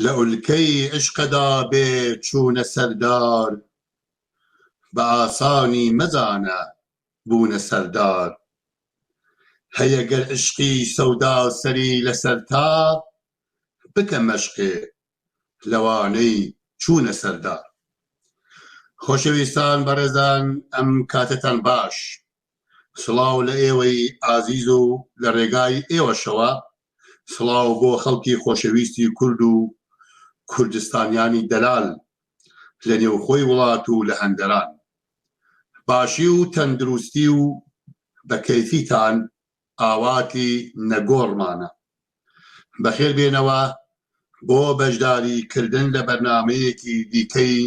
لە ئولکەی عیشقدا بێ چوونە سەردار، بە ئاسانی مەزانە بوونە سەردار. هەیە گەر عیشقی سەوداسەری لەسەرتا، بکە مەشقێ لەوانەی چوونە سەردار. خۆشەویستان بەڕێزان ئەم کاتەتان باش. سڵاو لە ئێوەی ئازیز و لە ڕێگای ئێوەشەوە سڵاو بۆ خەڵکی خۆشەویستی کورد و کوردستانیانی دەلال لە نێوخۆی وڵات و لە هەندەران. باشی و تەندروستی و بە کەیفیتان ئاواتی نەگۆڕمانە. بەخێر بێنەوە بۆ بەشداری کردن لە بەرنامەیەکی دیکەی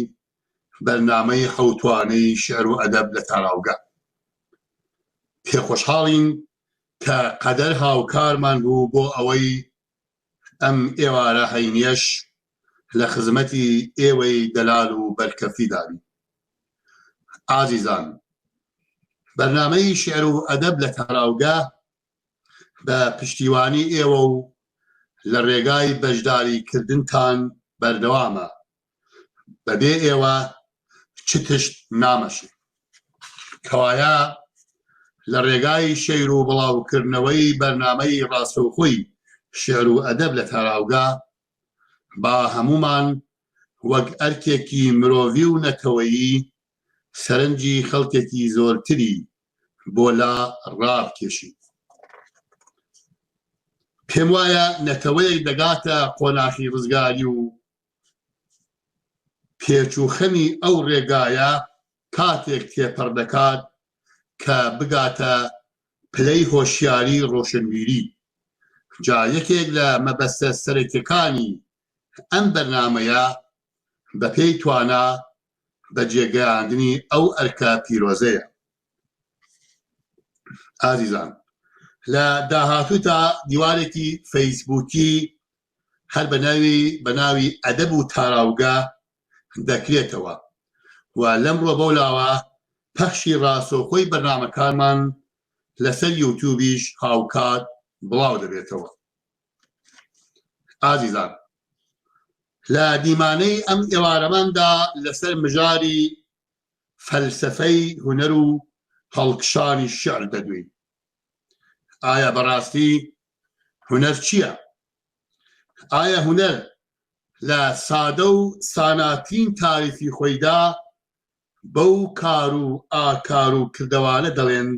بەرنامەی حەوتوانەی شیعر و ئەدەب لە تاراوگە. پێخۆشحاڵین کە قەدەر هاوکارمان بوو بۆ ئەوەی ئەم ئێوارە هەینیەش لە خزمەتی ئێوەی دەلال و بەرکەفتیدا بین. ئازیزان بەرنامەی شیعر و ئەدەب لە تاراوگە بە پشتیوانی ئێوە و لە ڕێگای بەشداری کردنتان بەردەوامە. بەبێ ئێوە چ تشت نامەشێ. کەوایە لە ڕێگای شەیر و بڵاوکردنەوەی بەرنامەی ڕاستەوخۆی شیعر و ئەدەب لە تاراوگە، با هەموومان وەک ئەرکێکی مرۆڤی و نەتەوەیی سەرنجی خەڵکێکی زۆرتری بۆ لا ڕابکێشین. پێم وایە نەتەوەیەک دەگاتە قۆناخی ڕزگاری و پێچ و خەمی ئەو ڕێگایە کاتێک تێپەڕ دەکات کە بگاتە پلەی هۆشیاری ڕۆشنبیری، جا یەکێک لە مەبەستە سەرەکیەکانی ئەم بەرنامەیە بەپێی توانا بەجێگەیاندنی ئەو ئەرکە پیرۆزەیە. ئازیزان لە داهاتووتا دیوارێکی فەیسبووکی هەر بە ناوی بە ناوی ئەدەب و تاراوگە دەکرێتەوە و لەمڕۆ بەولاوە پەخشی ڕاستەوخۆی بەرنامەکانمان لەسەر یوتیوبیش هاوکات بڵاو دەبێتەوە. ئازیزان لە دیمانەی ئەم ئێوارەماندا لەسەر مژاری فەلسەفەی هونەر و هەڵکشانی شعر دەدوێین. ئایا بەڕاستی هونەر چییە؟ ئایا هونەر لە سادە و ساناترین تاریفی خۆیدا بەو کار و ئاکار و کردەوانە دەڵێن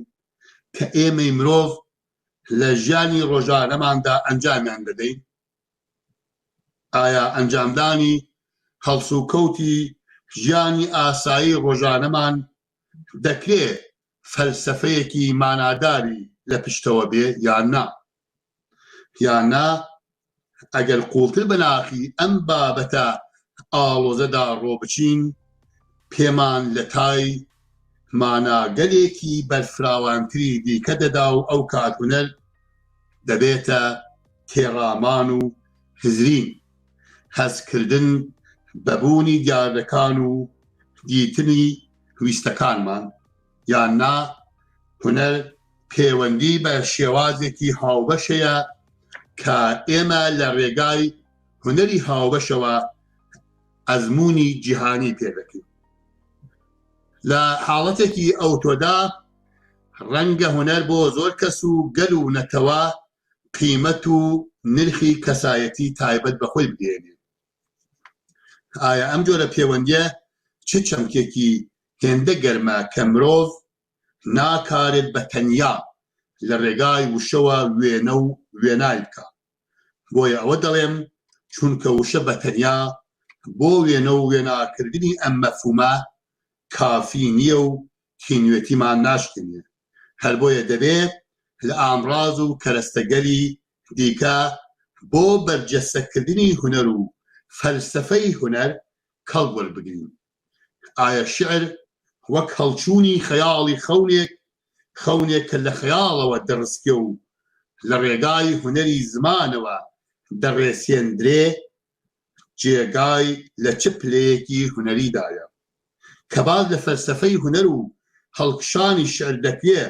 کە ئێمەی مرۆڤ لە ژیانی ڕۆژانەماندا ئەنجامیان دەدەین؟ ئایا ئەنجامدانی هەڵسوکەوتی ژیانی ئاسایی ڕۆژانەمان دەکرێ فەلسەفەیەکی ماناداری لە پشتەوە بێ یان نا؟ یان نا ئەگەر قوڵتر بە ناخی ئەم بابەتە ئاڵۆزەدا ڕۆبچین پێمان لە تای ماناگەلێکی بەرفراوانتری دیکە دەدا و ئەو کات هونەر دەبێتە تێڕامان و هزرین، هەستکردن بە بوونی دیاردەکان و دیتنی ویستەکانمان، یان نا هونەر پێوەندی بە شێوازێکی هاوبەشەیە کە ئێمە لە ڕێگای هونەری هاوبەشەوە ئەزموونی جیهانی پێ دەکەین. لە حاڵەتێکی ئەوتۆدا ڕەنگە هونەر بۆ زۆر کەس و گەل و نەتەوە قیمەت و نرخی کەسایەتی تایبەت بە خۆی بگەیەنێ. ئایا ئەم جۆرە پێوەندیە چ چەمکێکی هێندە گەرمە کە مرۆڤ ناکارێت بە تەنیا لە ڕێگای وشەوە وێنە و وێنای بکا؟ بۆیە ئەوە دەڵێم چونکە وشە بە تەنیا بۆ وێنە و وێناکردنی ئەم مەفهومە کافی نییە و تینوێتیمان ناشکێنێ، هەر بۆیە دەبێ لە ئامڕاز و کەرەستەگەلی دیکە بۆ بەرجەستەکردنی هونەر و فەلسەفەی هونەر کەڵک وەربگرین. ئایا شیعر وەک هەڵچوونی خەیاڵی خەونێک، خەونێک کە لە خەیاڵەوە دەڕسکێ و لە ڕێگای هونەری زمانەوە دەڕێسێندرێ، جێگای لە چ پلەیەکی هونەریدایە؟ کە باس لە فەلسەفەی هونەر و هەڵکشانی شیعر دەکرێ،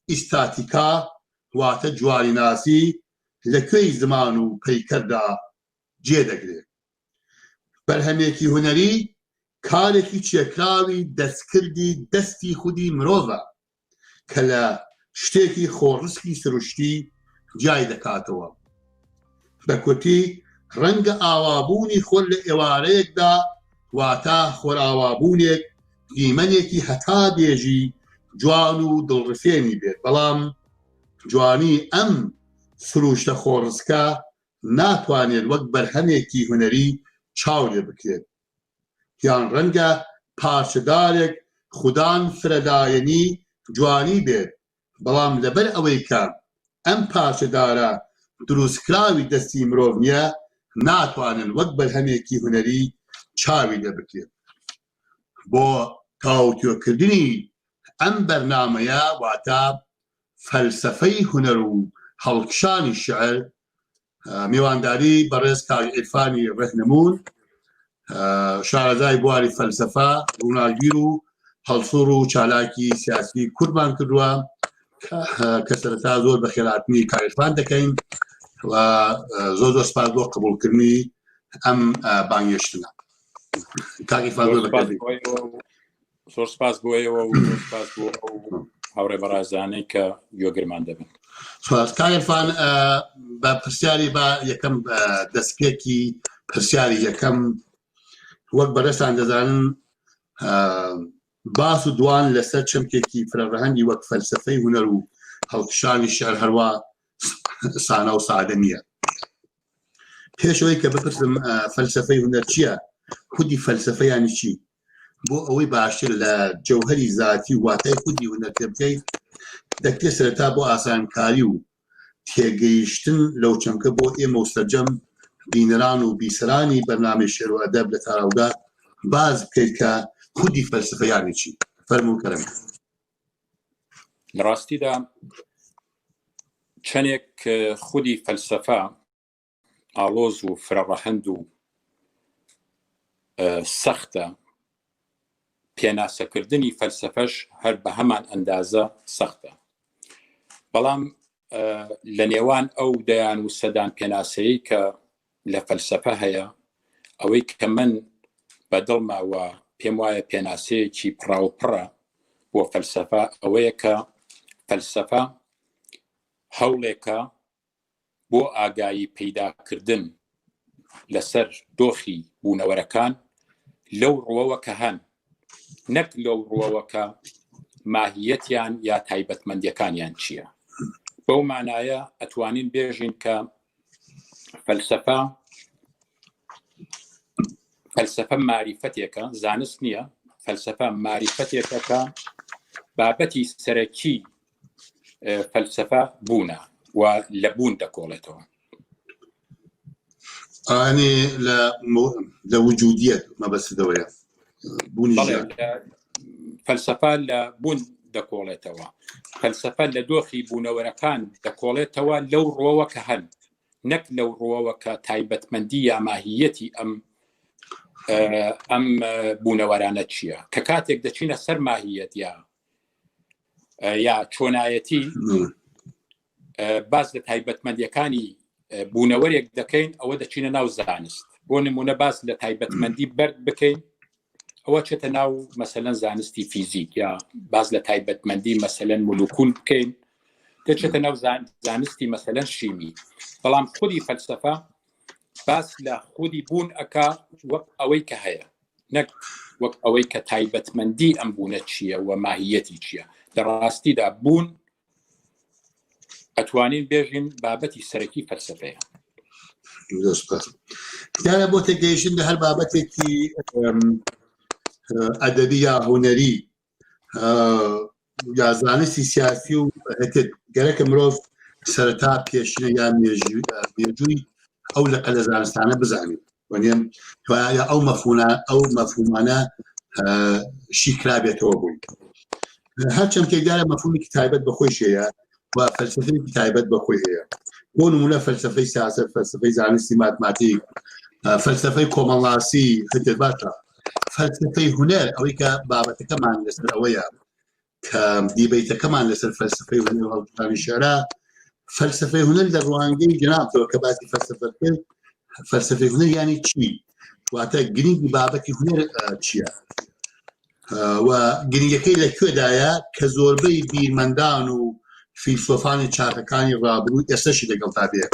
ئیستاتیکا واتە جوانیناسی لە کوێی زمان و پەیکەردا جێ دەگرێ؟ بەرهەمێکی هونەری کارێکی چێکراوی دەستکردی دەستی خودی مرۆڤە کە لە شتێکی خۆڕسکی سروشتی جیای دەکاتەوە. بە کورتی ڕەنگە ئاوابوونی خۆر لە ئێوارەیەکدا واتە خۆرئاوابوونێک دیمەنێکی هەتا بێژی جوان و دڵڕفێنی بێت، بەڵام جوانی ئەم سروشتە خۆڕسکە ناتوانێت وەک بەرهەمێکی هونەری چاو لێ بکرێت. یان ڕەنگە پارچەدارێک خودان فرەلایەنی جوانی بێت، بەڵام لەبەر ئەوەی کە ئەم پارچەدارە دروستکراوی دەستی مرۆڤ نییە، ناتوانن وەک بەرهەمێکی هونەری چاوی لێ بکرێت. بۆ تاوتوێکردنی ئەم بەرنامەیە واتە فەلسەفەی هونەر و هەڵکشانی شیعر، میوانداری بەڕێز کاک عیرفانی ڕێهنموون شارەزای بواری فەلسەفە ڕووناکبیر و هەڵسوڕ و چالاکی سیاسی کوردمان کردووە کە سەرەتا زۆر بە خێراتنی کاک عیرفان دەکەین و زۆر زۆر سپاس بۆ قبوڵکردنی ئەم بانگێشتنە کاک عیرفان زۆر بەخێربێی. زۆر سپاس بۆ ئێوە و زۆر سپاس بۆ ئەو هاوڕێ بەڕازانەی کە گوێگرمان دەبن. سپاس کاک عیرفان بە پرسیاری با یەکەم دەستپێکی پرسیاری یەکەم وەک بەڕێزتان دەزانن باس و دوان لەسەر چەمکێکی فرەڕەهەندی وەک فەلسەفەی هونەر و هەڵکشانی شعر هەروا سانا و سادە نییە. پێشەوەی کە بپرسم فەلسەفەی هونەر چییە خودی فەلسەفە یانی چی بۆ ئەوەی باشتر لە جەوهری زاتی و واتای خودی هونەر تێبگەیت دەکرێت سەرەتا بۆ ئاسانکاری و تێگەیشتن لەو چەمکە بۆ ئێمە و سەرجەم بینەران و بیسەرانی بەرنامەی شێر و ئەدەب لە تاراوگە باز بکەیت کە خودی فەلسەفە یانی چی فەرموو کەرەم. لە ڕاستیدا چەندێک خودی فەلسەفە ئاڵۆز و فرەڕەهەند و سەختە پێناسەکردنی فەلسەفەش هەر بە هەمان ئەندازە سەختە بەڵام لە نێوان ئەو دەیان و سەدان پێناسەیە کە لە فەلسەفە هەیە ئەوەی کە من بە دڵمە و پێم وایە پێناسەیەکی پڕاوپڕە بۆ فەلسەفە ئەوەیە کە فەلسەفە هەوڵێکە بۆ ئاگایی پەیداکردن لەسەر دۆخی بوونەوەرەکان لەو ڕوەوە کە هەن نەک لەو ڕوەوە کە ماهیەتیان یا تایبەتمەندیەکانیان چییە بەو مانایە ئەتوانین بێژین کە فەلسەفە فەلسەفە ماریفەتێکە زانست نییە فەلسەفە ماریفەتێکە کە بابەتی سەرەکی فەلسەفە بوونە و لە بوون دەکۆڵێتەوە ئەنێ لە لە وجودیەت مەبەستەوەیە بوونی فەلسەفە لە بوون دەکۆڵێتەوە فەلسەفە لە دۆخی بوونەوەرەکان دەکۆڵێتەوە لەو ڕۆوە کە هەن نەک لەو ڕووەوە کە تایبەتمەندی یا ماهیەتی ئەم ئەم بوونەوەرانە چییە کە کاتێک دەچینە سەر ماهیەت یا یا چۆنایەتی باس لە تایبەتمەندیەکانی بوونەوەرێک دەکەین ئەوە دەچینە ناو زانست بۆ نمونە باس لە تایبەتمەندی بەرد بکەین ئەوە چێتە ناو مەسەلەن زانستی فیزیک یا باس لە تایبەتمەندی مەسەلەن مولوکول بکەین دەچێتە ناو زانستی مەسەلەن شیمی بەڵام خودی فەلسەفە باس لە خودی بوون ئەکا وەک ئەوەی کە هەیە نەک وەک ئەوەی کە تایبەتمەندی ئەم بوونە چییە و ماهیەتی چییە لە ڕاستیدا بوون ئەتوانین بێژین بابەتی سەرەکی فەلسەفەیە. زۆر سپاس. دیارە بۆ تێگەیشتن لە هەر بابەتێکی ئەدەبی یا هونەری یا زانستی سیاسی و هتد گەرەکە مرۆڤ سەرەتا پێشینە یا مێژووی ئەو لقە لە زانستانە بزانێت وەنیە یا ئەو مەفهومە ئەو مەفهومانە شیکرابێتەوە بووی هەر چەمکێک دیارە مەفهومێکی تایبەت بە خۆی هەیە و فەلسفەیەکی تایبەت بە خۆی هەیە بۆ نمونە فەلسفەی سیاسەت فەلسفەی زانستی ماتماتیک فەلسفەی کۆمەڵناسی هتد باشە فەلسفەی هونەر ئەوەی کە بابەتەکەمان لەسەر ئەوەیە کە دیبەیتەکەمان لەسەر فەلسفەی هونەر و هەڵکشانی شعرە فەلسفەی هونەر لە ڕوانگەی جەنابتەوە کە باسی فەلسفە کرد فەلسفەی هونەر یانی چی؟ واتە گرنگی بابەتی هونەر چییە و گرنگەکەی لە کوێدایە کە زۆربەی بیرمەندان و فیلسۆفانی چاکەکانی ڕابروو ئێستەشی لەگەڵتا بێ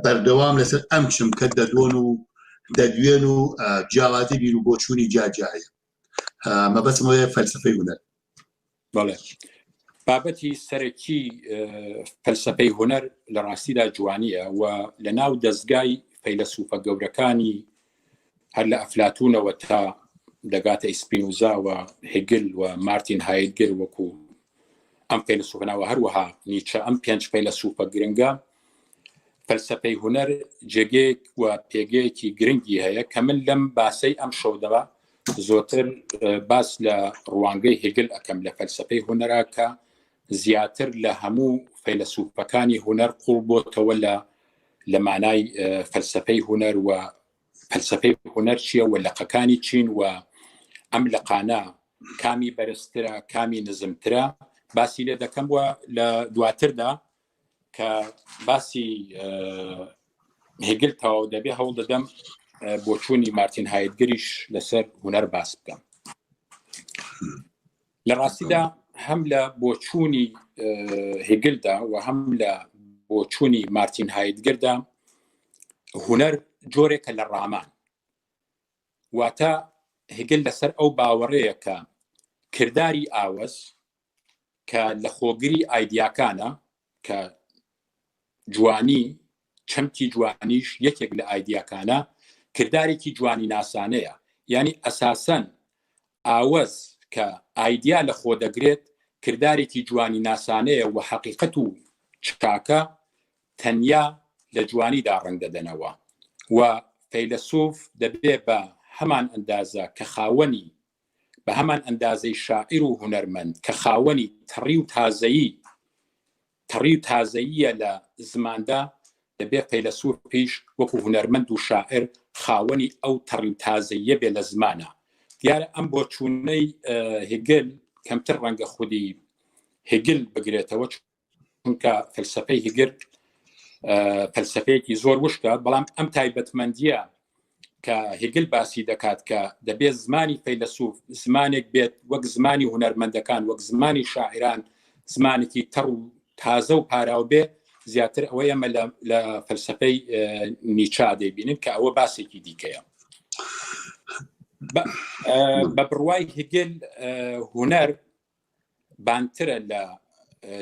بەردەوام لەسەر ئەم چمکە دەدۆن و دەدوێن و جیاوازی بیر و بۆچوونی جیاجیایە مەبەستم ئەوەیە فەلسفەی هونەر. بەڵێ بابەتی سەرەکی فەلسفەی هونەر لە ڕاستیدا جوانیە و لە ناو دەستگای فەیلەسوفە گەورەکانی هەر لە ئەفلاتونەوە تا دەگاتە ئیسپینوزا و هگل و مارتین هایدگر وەکو ئەم فەیلەسوفناوە هەروەها نیچە ئەم پێنج فەیلەسوفە گرنگە فەلسەفەی هونەر جێگەیەک و پێگەیەکی گرنگی هەیە کە من لەم باسەی ئەم شەودەوە زۆتر باس لە ڕوانگەی هێگل ئەەکەم لە فەلسەفەی هونەرا کە زیاتر لە هەموو فەیلەسوفەکانی هونەر قوڵ بۆتەوە لە لە مانای فەلسەفەی هونەر و فەلسەفەی هونەر چییە و لقەکانی چین و ئەم لقانە کامی بەرزترە کامی نزمترە باسی لێ دەکەم و لە دواتردا کە باسی هێگل تەواو دەبێ هەوڵ دەدەم بۆچوونی مارتین هایدگریش لەسەر هونەر باس بکەم لە ڕاستیدا هەم لە بۆچوونی هێگلدا و هەم لە بۆچوونی مارتین هایدگردا هونەر جۆرێکە لە ڕامان واتە هگل لەسەر ئەو باوەڕەیە کە کرداری ئاوەز کە لە خۆگری ئایدیاکانە کە جوانی چەمکی جوانیش یەکێک لە ئایدیاکانە کردارێکی جوانی ناسانەیە یعنی ئەساسەن ئاوەز کە ئایدیا لە خۆ دەگرێت کردارێکی جوانی ناسانەیە و حەقیقەت و چاکە تەنیا لە جوانیدا ڕەنگ دەدەنەوە و فەیلەسوف دەبێ بە هەمان ئەندازە کە خاوەنی بە هەمان ئەندازەی شاعیر و هونەرمەند کە خاوەنی تەڕی و تازەیی تەڕی و تازەییە لە زماندا، دەبێ فەیلەسوفیش وەکو هونەرمەند و شاعیر خاوەنی ئەو تەڕی و تازەییە بێ لە زمانا. دیارە ئەم بۆچوونەی هیگل کەمتر ڕەنگە خودی هیگل بگرێتەوە، چونکە فەلسەفەی هیگل فەلسەفەیەکی زۆر وشکە، بەڵام ئەم تایبەتمەندییە کە هیگل باسی دەکات کە دەبێت زمانی فەیلەسوف زمانێک بێت وەک زمانی هونەرمەندەکان وەک زمانی شاعران زمانێکی تەڕ و تازە و پاراو بێ زیاتر ئەوە ئێمە لە فەلسفەی نیچا دەیبینن کە ئەوە باسێکی دیکەیە بە بڕوای هگل هونەر بانترە لە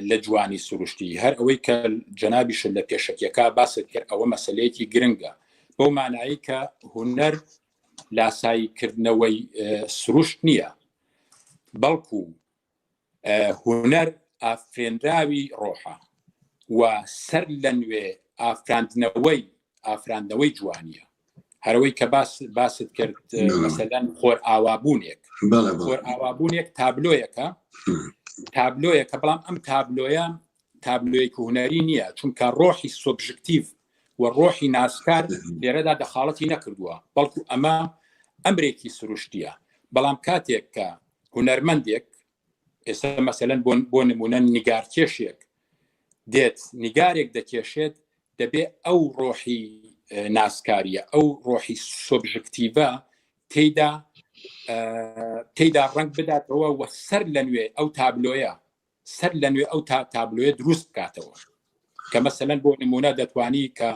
لە جوانی سروشتی هەر ئەوەی کە جەنابیشت لە پێشەکیەکە باست کرد ئەوە مەسلەیەکی گرنگە بەو مانایی کە هونەر لاسایی کردنەوەی سروشت نییە بەڵکو هونەر ئافرێنراوی ڕۆحە و سەر لە نوێ ئافراندنەوەی ئافراندنەوەی جوانیە هەرەوەی کە باس باست کرد مەسەلەن خۆر ئاوابوونێک خۆر ئاوابوونێک تابلۆیەکە تابلۆیەکە بەڵام ئەم تابلۆیە تابلۆیەکی هونەری نییە چونکە ڕۆحی سۆبژکتیڤ و ڕۆحی ناسکار لێرەدا دەخاڵەتی نەکردووە بەڵکو ئەمە ئەمرێکی سروشتیە بەڵام کاتێک کە هونەرمەندێک ئێستا مەسەلەن بۆ نمونە نیگارکێشێک دێت نیگارێک دەکێشێت دەبێ ئەو ڕۆحی ناسکاریە ئەو ڕۆحی سۆبژکتیڤە تێدا تێدا ڕنگ بداتەوە و سەر لە نوێ ئەو تابلۆیە سەر لە نوێ ئەو تا تابلۆیە دروست بکاتەوە کە مەسەلەن بۆ نمونە دەتوانی کە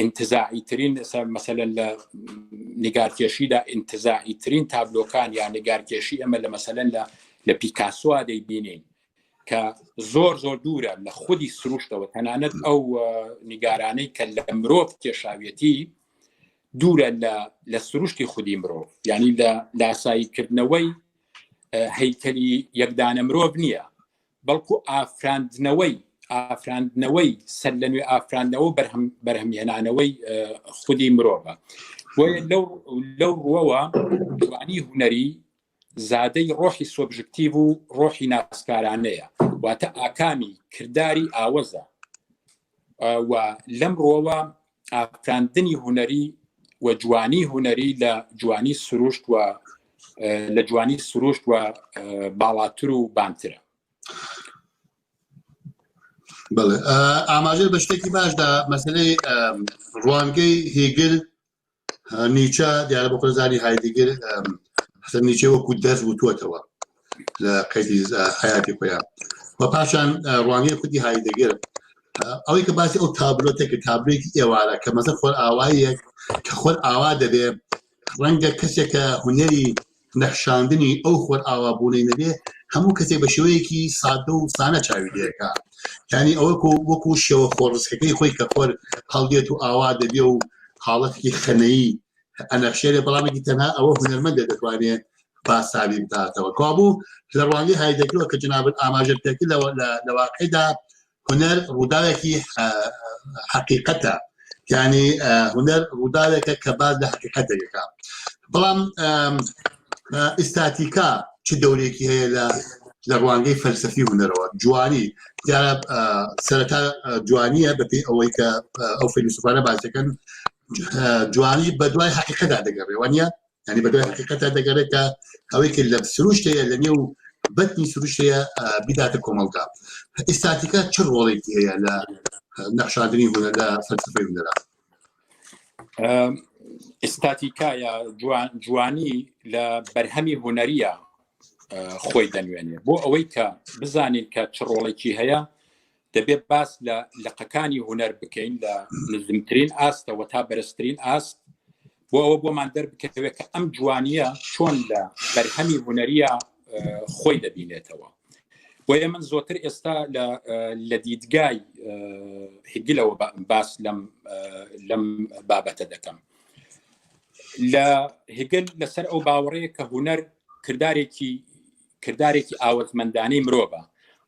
انتزاعی ترین مەسەلەن لە نیگارکێشیدا انتزاعی ترین تابلۆکان یا نیگارکێشی ئەمە لە مەسەلەن لە لە پیکاسۆا دەیبینین کە زۆر زۆر دوورە لە خودی سروشتەوە تەنانەت ئەو نیگارانەی کە لە مرۆڤ کێشاویەتی دوورە لە لە سروشتی خودی مرۆڤ یعنی لە لاساییکردنەوەی هەیکەلی یەکدانە مرۆڤ نییە بەڵکو ئافراندنەوەی ئافراندنەوەی سەر لە نوێ ئافراندنەوە بەرهەم بەرهەمهێنانەوەی خودی مرۆڤە بۆیە لەو لەو ڕوەوە جوانی هونەری زادەی ڕۆحی سۆبژکتیڤ و ڕۆحی ناسکارانەیە واتە ئاکامی کرداری ئاوەزە و لەم ڕوەوە ئافراندنی هونەری و جوانی هونەری لە جوانی سروشت و لە جوانی سروشت و باڵاتر و بانترە. بەڵێ ئاماژە بە شتێکی باشدا مەسلەی ڕوانگەی هێگل. نیچە دیارە بۆ خۆزانی هایدگر حسن نیچە وەکو دەست وتووەتەوە لە قەیدی حیاتی خۆیان و پاشان ڕوانگەی خودی هایدگر ئەوەی کە باسی ئەو تابلۆتە کە تابلۆیەکی ئێوارە کە مەسە خۆر ئاوایەک کە خۆر ئاوا دەبێ ڕەنگە کەسێک کە هونەری نەخشاندنی ئەو خۆر ئاوا بوونەی نەبێ هەموو کەسێک بە شێوەیەکی سادە و سانە چاوی لێکا یعنی ئەوە وەکو شێوە خۆڕسکەکەی خۆی کە خۆر هەڵدێت و ئاوا دەبێ و حاڵەتێکی خەنەیی ئەنەخشێنێ بەڵامێکی تەنها ئەوە هونەرمەندە دەتوانێت باساوی بداتەوە کابوو لە ڕوانگەی هایدەگرەوە کە جنابت ئاماژەت پێکرد لە واقعدا هونەر ڕووداوێکی حەقیقەتە یعنی هونەر ڕووداوێکە کە باز لە حەقیقەتێکەکە بەڵام ئیستاتیکا چ دەورێکی هەیە لە لە ڕوانگەی فەلسەفی هونەرەوە جوانی دیارە سەرەتا جوانیە بەپێی ئەوەی کە ئەو فەیلسوفانە باس دەکەن جوانی بەدوای حەقیقەتدا دەگەڕێ وانە ینی بەدوای حقیقەتە دەگەڕێت کە ئەوەی کە لە سروشتەیە لە نێو بەتنی سروشتەیە بیداتە کۆمەڵگا ئیستاتیکا چ ڕۆڵێکی هەیە لە نەخشاندنی هونەر لە فەلسفەی هونەرا ئیستاتیکا یا جوانی لە بەرهەمی هونەریە خۆی دەنوێنێ بۆ ئەوەی کە بزانین کە چ ڕۆڵێکی هەیە دەبێت باس لە لقەکانی هونەر بکەین لە نزمترین ئاستەوە تا بەرزترین ئاست بۆ ئەوە بۆمان دەربکەوێت کە ئەم جوانیە چۆن لە بەرهەمی هونەریە خۆی دەبینێتەوە بۆیە من زۆتر ئێستا لە دیدگای هگلەوە باس لەم لەم بابەتە دەکەم لە هگل لەسەر ئەو باوەڕەیە کە هونەر کردارێکی کردارێکی ئاوەزمەندانەی مرۆڤە،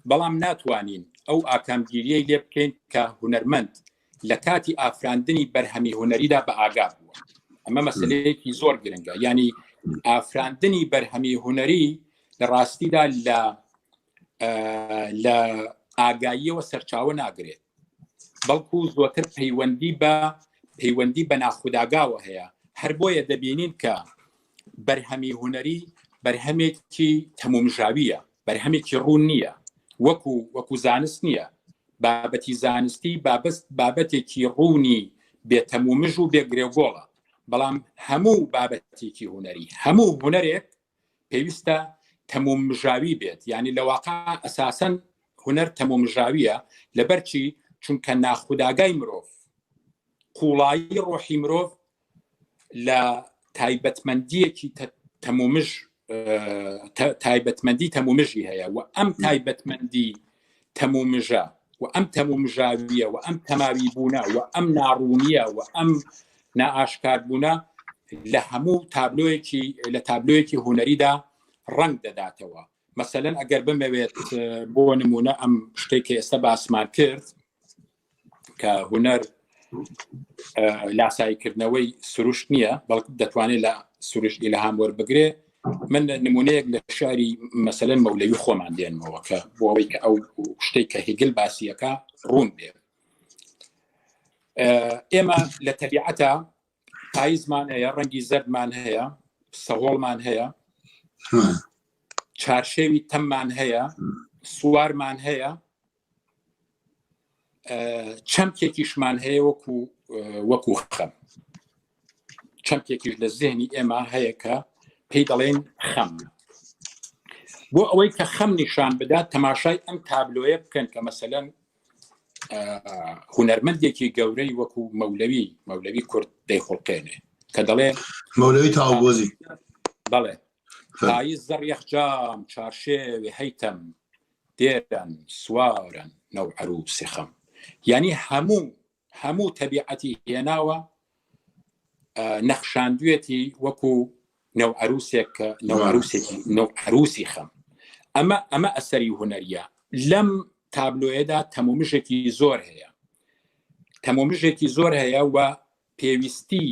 بەڵام ناتوانین ئەو ئاکامگیرییەی لێ بکەین کە هونەرمەند لە کاتی ئافراندنی بەرهەمی هونەریدا بە ئاگا بووە. ئەمە مەسلەیەکی زۆر گرنگە، یانی ئافراندنی بەرهەمی هونەری لە ڕاستیدا لە لە ئاگاییەوە سەرچاوە ناگرێت، بەڵکو زۆتر پەیوەندی بە پەیوەندی بە ناخوداگاوە هەیە. هەر بۆیە دەبینین کە بەرهەمی هونەری بەرهەمێکی تەمومژاوییە، بەرهەمێکی ڕوون نییە، وەکو وەکو زانست نییە. بابەتی زانستی بابەست بابەتێکی ڕوونی بێ تەمومژ و بێ گرێوگۆڵە، بەڵام هەموو بابەتێکی هونەری، هەموو هونەرێک پێویستە تەمومژاوی بێت، یانی لە واقع ئەساسەن هونەر تەمومژاوییە، لەبەرچی؟ چونکە ناخوداگای مرۆڤ، قووڵایی ڕۆحی مرۆڤ لە تایبەتمەندیەکی تەمومژ تایبەتمەندی تەمومژی هەیە و ئەم تایبەتمەندی تەمومژە و ئەم تەمومژاویە و ئەم تەماوی بوونە و ئەم ناڕوونیە و ئەم نائاشکار بوونە لە هەموو تابلۆیەکی لە تابلۆیەکی هونەریدا ڕەنگ دەداتەوە مەسەلەن ئەگەر بمەوێت بۆ نمونە ئەم شتێک کە ئێستا باسمان کرد کە هونەر لاساییکردنەوەی سروشت نییە بەڵکو دەتوانێت لە سروشت ئیلهام وەربگرێ من نمونەیەک لە شاری مەسەلەن مەولەوی خۆمان دێنمەوە کە بۆ ئەوەی کە ئەو شتێک کە هیگل باسیەکە ڕوون بێ ئێمە لە تەبیعەتە پاییزمان هەیە ڕەنگی زەردمان هەیە سەهۆڵمان هەیە چارشێوی تەممان هەیە سوارمان هەیە چەمکێکیشمان هەیە وەکو وەکو خەم چەمکێکیش لە زێنی ئێمە هەیە کە پێی دەڵێن خەم بۆ ئەوەی کە خەم نیشان بدات تەماشای ئەم تابلۆیە بکەن کە مەسەلەن هونەرمەندێکی گەورەی وەکو مەولەوی مەولەوی کورد دەیخڵقێنێ کە دەڵێ مەولەوی تاوگۆزی بەڵێ پاییز زەڕ یەخجام چارشێوێ هەیتەم دێرن سوارن نەو عەروسی خەم یعنی هەموو هەموو تەبیعەتی هێناوە نەخشاندوێتی وەکو نەو عروسێک کە نەو عروسێکی نەو عروسی خەم ئەمە ئەمە ئەسەری هونەریە لەم تابلۆیەدا تەمومژێکی زۆر هەیە تەمومژێکی زۆر هەیە و پێویستی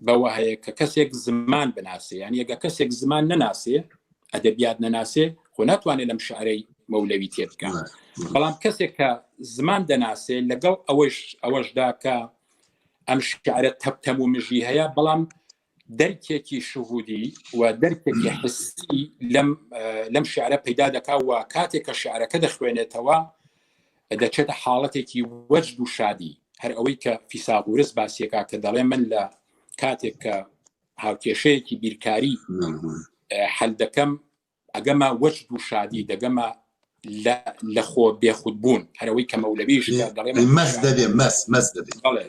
بەوە هەیە کە کەسێک زمان بناسێ یان یەگە کەسێک زمان نەناسێ ئەدەبیات نەناسێ خۆ ناتوانێت لەم شعرەی مەولەوی تێبگا بەڵام کەسێک کە زمان دەناسێ لەگەڵ ئەوەش ئەوەشدا کە ئەم شعرە تەپتەم و مژی هەیە بەڵام دەرکێکی شهودی و دەرکێکی حسی لەم لەم شعرە پەیدا دەکا و کاتێک کە شعرەکە دەخوێنێتەوە دەچێتە حاڵەتێکی وەجد و شادی هەر ئەوەی کە فیساغورس باسیەکە کە دەڵێ من لە کاتێک کە هاوکێشەیەکی بیرکاری حل دەکەم ئەگەمە وەجد و شادی دەگەمە لە خۆ بێخود بوون هەرەوەی کە مەولەویش دەڵێ مەس دەبێ مەس مەس دەبێ بەڵێ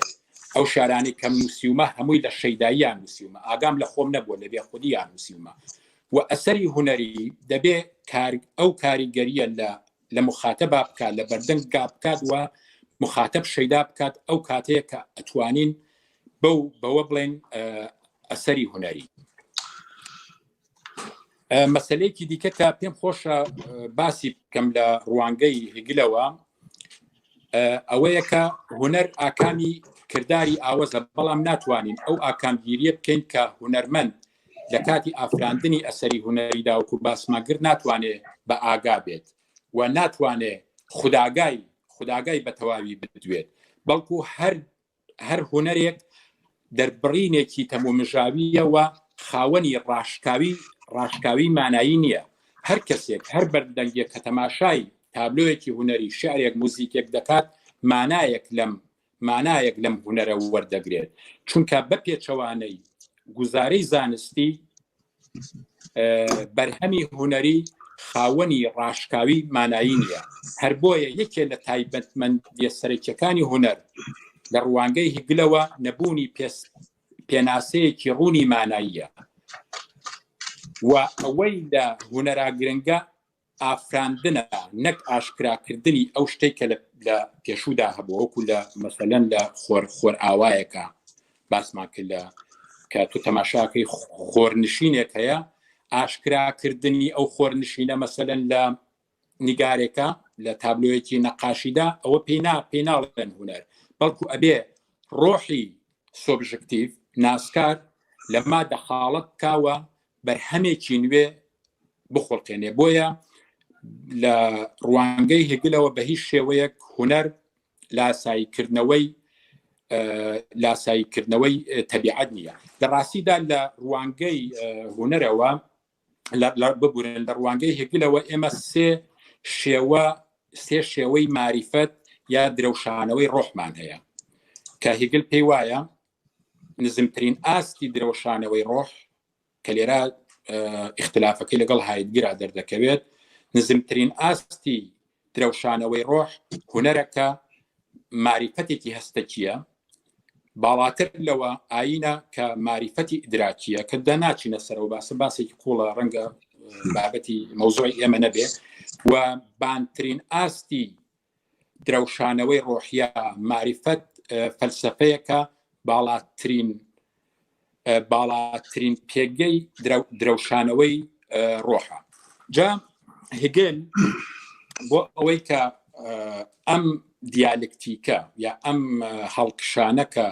ئەو شارانی کەم نووسیومە هەمووی لە شەیداییان نووسیومە ئاگام لە خۆم نەبووە لە بێخودیان نووسیومە و ئەسەری هونەری دەبێ کار ئەو کاریگەریە لە لە مخاتەبا بکات لە بەردەنگ گا بکات و مخاتب شەیدا بکات ئەو کاتەیە کە ئەتوانین بەو بەوە بڵێن ئەسەری هونەری مەسلەیەکی دیکە کە پێم خۆشە باسی بکەم لە ڕوانگەی هگلەوە ئەوەیە کە هونەر ئاکامی کرداری ئاوەزە بەڵام ناتوانین ئەو ئاکامگیریە بکەین کە هونەرمەند لە کاتی ئافراندنی ئەسەری هونەریدا وەکو باسماگرد ناتوانێ بە ئاگا بێت و ناتوانێ خوداگای خوداگای بە تەواوی بدوێت بەڵکو هەر هەر هونەرێک دەربڕینێکی تەمومژاوییە و خاوەنی ڕاشکاوی ڕاشکاوی مانایی نییە. هەر کەسێک، هەر بەردەنگێک کە تەماشای تابلۆیەکی هونەری، شیعرێک، موزیکێک دەکات، مانایەک لەم مانایەک لەم هونەرە وەردەگرێت. چونکە بە پێچەوانەی گوزارەی زانستی، بەرهەمی هونەری خاوەنی ڕاشکاوی مانایی نییە هەر بۆیە یەکێ لە تایبەتمەندیە سەرەکیەکانی هونەر لە ڕوانگەی هیگلەوە نەبوونی پێس پێناسەیەکی ڕوونی ماناییە و ئەوەی لە هونەرا گرنگە ئافراندنە نەک ئاشکراکردنی ئەو شتێک کە لە پێشوودا هەبوو وەکو لە مەسەلەن لە خۆر خۆر ئاوایەکە باسمان کرد لە کە تۆ تەماشاکەی خۆرنشینێک هەیە ئاشکراکردنی ئەو خۆرنشینە مەسەلەن لە نیگارێکە لە تابلۆیەکی نەقاشیدا ئەوە پێی نا پێی ناڵێن هونەر بەڵکو ئەبێ ڕۆحی سۆبژکتیڤ ناسکار لەما دەخاڵەت بکاوە بەرهەمێکی نوێ بخوڵقێنێ بۆیە لە ڕوانگەی هگلەوە بە هیچ شێوەیەک هونەر لاساییکردنەوەی لاساییکردنەوەی تەبیعەت نییە لە ڕاستیدا لە ڕوانگەی هونەرەوە ببورن لە ڕوانگەی هگلەوە ئێمە سێ شێوە سێ شێوەی ماریفەت یا درەوشانەوەی ڕۆحمان هەیە کە هیگل پێی وایە نزمترین ئاستی درەوشانەوەی ڕۆح کە لێرە ئیختلافەکەی لەگەڵ هایدگرا دەردەکەوێت نزمترین ئاستی درەوشانەوەی ڕۆح هونەرەکە ماریفەتێکی هەستەکیە باڵاتر لەوە ئاینە کە ماریفەتی ئیدراکیە کە دەناچینە سەرەوە باسە باسێکی قوڵە ڕەنگە بابەتی مەوزوعی ئێمە نەبێ و بانترین ئاستی درەوشانەوەی ڕۆحیە ماریفەت فەلسەفەیەکە باڵاترین باڵاترین پێگەی درەوشانەوەی ڕۆحە جا هگل بۆ ئەوەی کە ئەم دیالکتیکە یا ئەم هەڵکشانە کە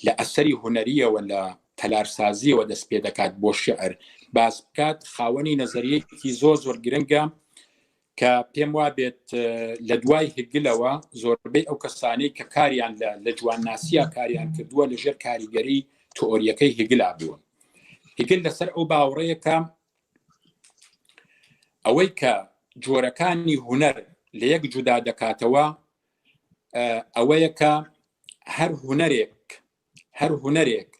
لە ئەسەری هونەریەوە لە تەلارسازیەوە دەست پێ دەکات بۆ شعر باس بکات خاوەنی نەزەریەکی زۆر زۆر گرنگە کە پێم وابێت لە دوای هگلەوە زۆربەی ئەو کەسانەی کە کاریان لە لە جوانناسیە کاریان کردووە لە ژێر کاریگەری تئۆریەکەی هگلا بووە هگل لەسەر ئەو باوەڕەیە کە ئەوەی کە جۆرەکانی هونەر لە یەک جودا دەکاتەوە ئەوەیە کە هەر هونەرێک هەر هونەرێک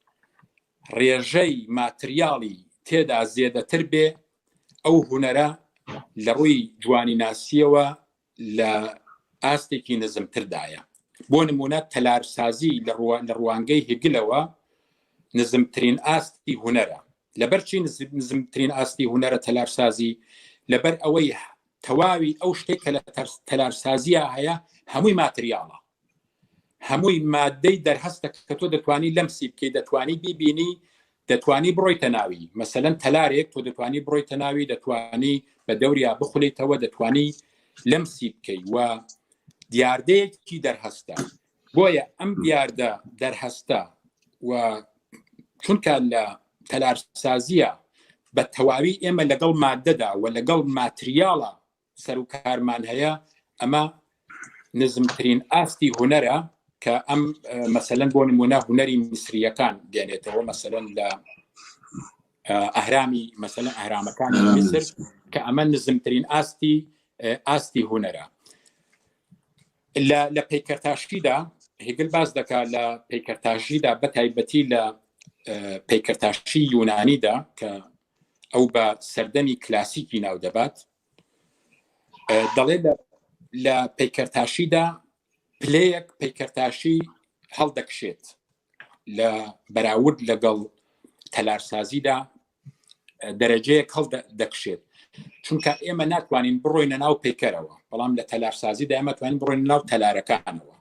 ڕێژەی ماتریاڵی تێدا زێدەتر بێ ئەو هونەرە لە ڕووی جوانی ناسیەوە لە ئاستێکی نزمتردایە بۆ نمونە تەلارسازی لە ڕوانگەی هگلەوە نزمترین ئاستی هونەرە لەبەرچی نزمترین ئاستی هونەرە تەلارسازی لەبەر ئەوەی تەواوی ئەو شتێک کە لە تەلارسازیە هەیە هەمووی ماتریاڵە هەمووی مادەی دەرهەستە کە تۆ دەتوانی لەمسی بکەی دەتوانی بیبینی دەتوانی بڕۆیتە ناوی مەسەلەن تەلارێک تۆ دەتوانی بڕۆیتە ناوی دەتوانی بە دەوریا بخولێتەوە دەتوانی لەمسی بکەی و دیاردەیەکی دەرهەستە بۆیە ئەم دیاردە دەرهەستە و چونکە لە تەلارسازیە بە تەواوی ئێمە لەگەڵ مادەدا و لەگەڵ ماتریاڵە سەروکارمان هەیە ئەمە نزمترین ئاستی هونەرە کە ئەم مەسەلەن بۆ نمونە هونەری میسریەکان دێنێتەوە مەسەلەن لە ئەهرامی مەسەلەن ئەهرامەکانی میسر کە ئەمە نزمترین ئاستی ئاستی هونەرە لە پەیکەرتاشیدا هیگل باس دەکات لە پەیکەرتاشیدا بە تایبەتی لە پەیکەرتاشی یونانیدا کە ئەو بە سەردەمی کلاسیکی ناو دەبات دەڵێ لە پەیکەرتاشیدا پلەیەک پەیکەرتاشی هەڵدەکشێت لە بەراورد لەگەڵ تەلارسازیدا دەرەجەیەک هەڵ دەکشێت چونکە ئێمە ناتوانین بڕۆینە ناو پەیکەرەوە بەڵام لە تەلارسازیدا ئێمە توانین بڕۆین ناو تەلارەکانەوە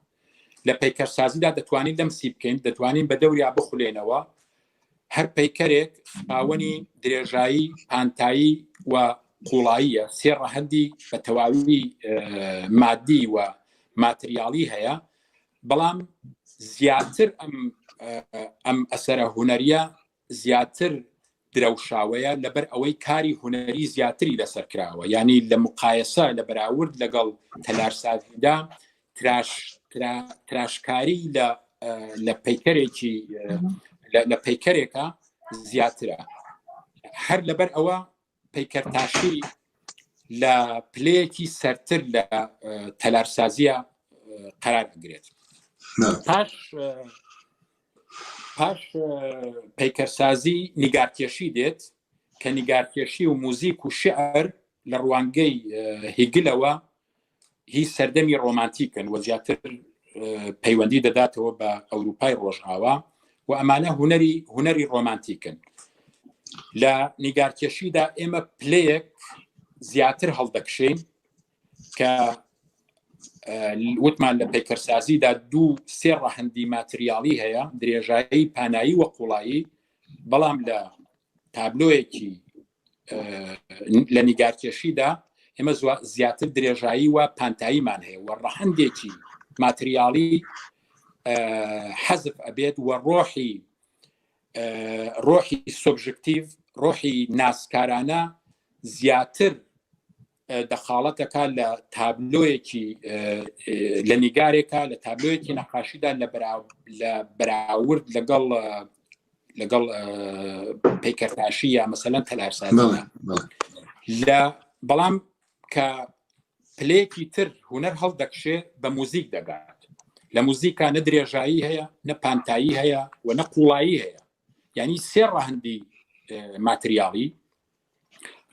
لە پەیکەرسازیدا دەتوانین لەمسی بکەین دەتوانین بە دەوریا بخولێنەوە هەر پەیکەرێک خاوەنی درێژایی پانتایی و قوڵاییە سێ ڕەهەندی بە تەواوی مادی و ماتریاڵی هەیە بەڵام زیاتر ئەم ئەم ئەسەرە هونەریە زیاتر درەوشاوەیە لەبەر ئەوەی کاری هونەری زیاتری لەسەر کراوە یعنی لە مقایەسە لە بەراورد لەگەڵ تەلارسازیدا تراش تراشکاری لە لە پەیکەرێکی لە پەیکەرێکە زیاترە هەر لەبەر ئەوە پەیکەرتاشی لە پلەیەکی سەرتر لە تەلارسازیە قەرار ئەگرێت پاش پاش پەیکەرسازی نیگارکێشی دێت کە نیگارکێشی و موزیک و شعر لە ڕوانگەی هیگلەوە هی سەردەمی ڕۆمانتیکن و زیاتر پەیوەندی دەداتەوە بە ئەوروپای ڕۆژئاوا و ئەمانە هونەری هونەری ڕۆمانتیکن لە نیگارکێشیدا ئێمە پلەیەک زیاتر هەڵدەکشین کە وتمان لە پەیکەرسازیدا دوو سێ ڕەهەندی ماتریاڵی هەیە درێژایی پانایی و قوڵایی بەڵام لە تابلۆیەکی لە نیگارکێشیدا ئێمە زیاتر درێژایی و پانتاییمان هەیە و ڕەهەندێکی ماتریاڵی حەزف ئەبێت و ڕۆحی ڕۆحی سۆبژکتیڤ ڕۆحی ناسکارانە زیاتر دەخاڵەتەکە لە تابلۆیەکی لە نیگارێکە لە تابلۆیەکی نەقاشیدا لە لە بەراورد لەگەڵ لەگەڵ پەیکەرتاشی یا مەسەلەن تەلارسازی لە بەڵام کە پلەیەکی تر هونەر هەڵدەکشێ بە موزیک دەگات لە موزیکا نە درێژایی هەیە نە پانتایی هەیە و نە قوڵایی هەیە یعنی سێ ڕەهەندی ماتریاڵی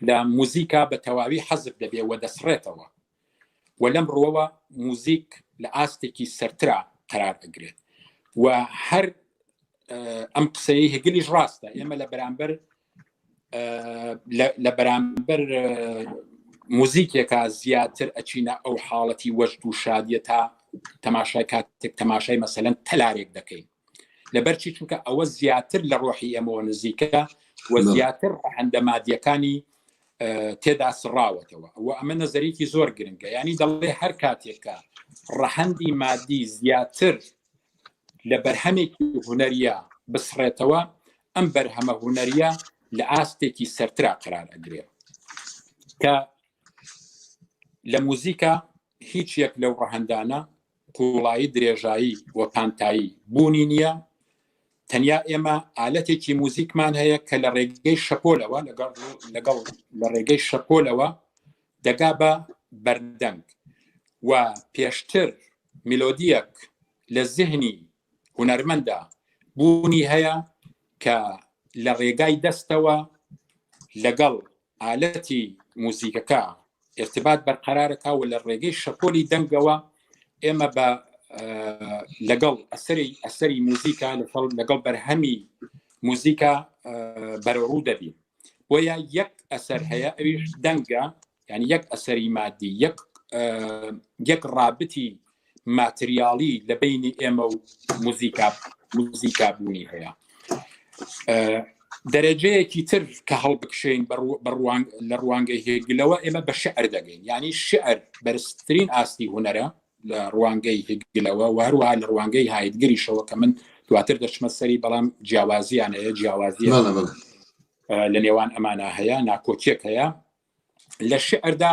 لە موزیکا بە تەواوی حەزف دەبێ و دەسڕێتەوە و لەم ڕووەوە موزیک لە ئاستێکی سەرترا قەرار ئەگرێت و هەر ئەم قسەی هگلیش ڕاستە ئێمە لە بەرامبەر لە بەرامبەر موزیکێکا زیاتر ئەچینە ئەو حاڵەتی وەجد و شادیە تا تەماشای کاتێک تەماشای مەسەلەن تەلارێک دەکەین لەبەرچی چونکە ئەوە زیاتر لە ڕۆحی ئێمەوە نزیکە و زیاتر ڕەهەندە مادیەکانی تێدا سڕاوەتەوە و ئەمە نەزەرێکی زۆر گرنگە ینی دەڵێ هەر کاتێکە ڕەهەندی مادی زیاتر لە بەرهەمێکی هونەریە بسڕێتەوە ئەم بەرهەمە هونەریە لە ئاستێکی سەرترا قرار ئەگرێ کە لە موزیکا هیچ یەک لەو ڕەهەندانە قوڵایی درێژایی و پانتایی بوونی نییە، تەنیا ئێمە ئالەتێکی موزیکمان هەیە کە لە ڕێگەی شەپۆلەوە لەگەڵ لەگەڵ لە ڕێگەی شەپۆلەوە دەگا بە بەردەنگ و پێشتر میلۆدیەک لە زهنی هونەرمەندا بوونی هەیە کە لە ڕێگای دەستەوە لەگەڵ ئالەتی موزیکەکە ئرتبات بەرقەرارەکە و لە ڕێگەی شەپۆلی دەنگەوە ئێمە بە لەگەڵ ئەسەری ئەسەری موزیکا لەگەڵ لەگەڵ بەرهەمی موزیکا بەرەوڕوو دەبین بۆیە یەک ئەسەر هەیە ئەویش دەنگە یعنی یەک ئەسەری مادی یەک یەک ڕابتی ماتریاڵی لە بینی ئێمە و موزیکا موزیکا بوونی هەیە دەرەجەیەکی تر کە هەڵبکشین لە ڕوانگەی هێگلەوە ئێمە بە شعر دەگەین یعنی شعر بەرزترین ئاستی هونەرە لە ڕوانگەی هێگلەوە و هەروەها لە ڕوانگەی هایدگریشەوە کە من دواتر دەچمە سەری بەڵام جیاوازیان هەیە جیاوازی لە نێوان ئەمانە هەیە ناکۆکیەک هەیە لە شعردا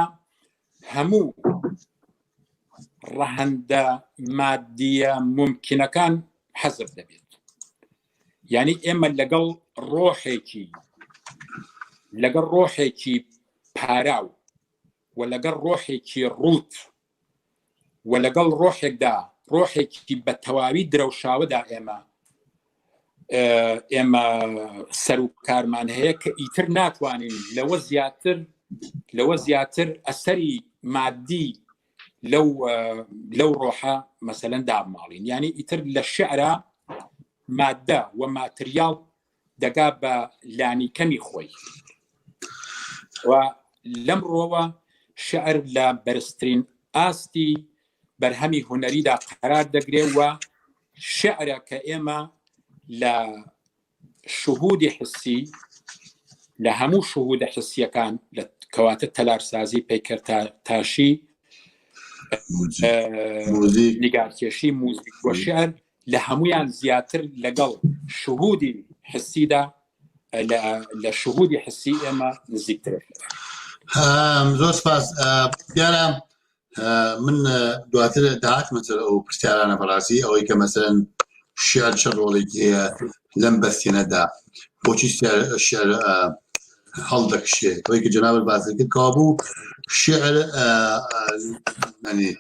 هەموو ڕەهەندە مادیە ممکنەکان حەزف دەبێت یعنی ئێمە لەگەڵ ڕۆحێکی لەگەڵ ڕۆحێکی پاراو و لەگەڵ ڕۆحێکی ڕوت و لەگەڵ ڕۆحێکدا ڕۆحێکی بە تەواوی درەوشاوەدا ئێمە ئێمە سەر و کارمان هەیە کە ئیتر ناتوانین لەوە زیاتر لەوە زیاتر ئەسەری مادی لەو لەو ڕۆحە مەسەلەن دابماڵین یعنی ئیتر لە شعرا مادە و ماتریاڵ دەگا بە لانی کەمی خۆی و لەم ڕۆوە شعر لە بەرزترین ئاستی بەرهەمی هونەریدا قەرار دەگرێ و شعرە کە ئێمە لە شهودی حسی لە هەموو شهودە حسیەکان لە کەواتە تەلارسازی پەیکەر تاشی نیگارکێشی موزیک و شعر لە هەمویان زیاتر لەگەڵ شهودی حسیدا لە شهودی حسی ئێمە نزیکترە. زۆر سپاس دیارە من دواتر داهاتمە سەر ئەو پرسیارانە بەڕاستی ئەوەی کە مەسەرەن شعر چە ڕۆڵێکی هەیە لەم بەستێنەدا بۆچی شعر هەڵدەکشێ ئەوەی کە جەنابت باسی کرد کەوابوو شعر ینی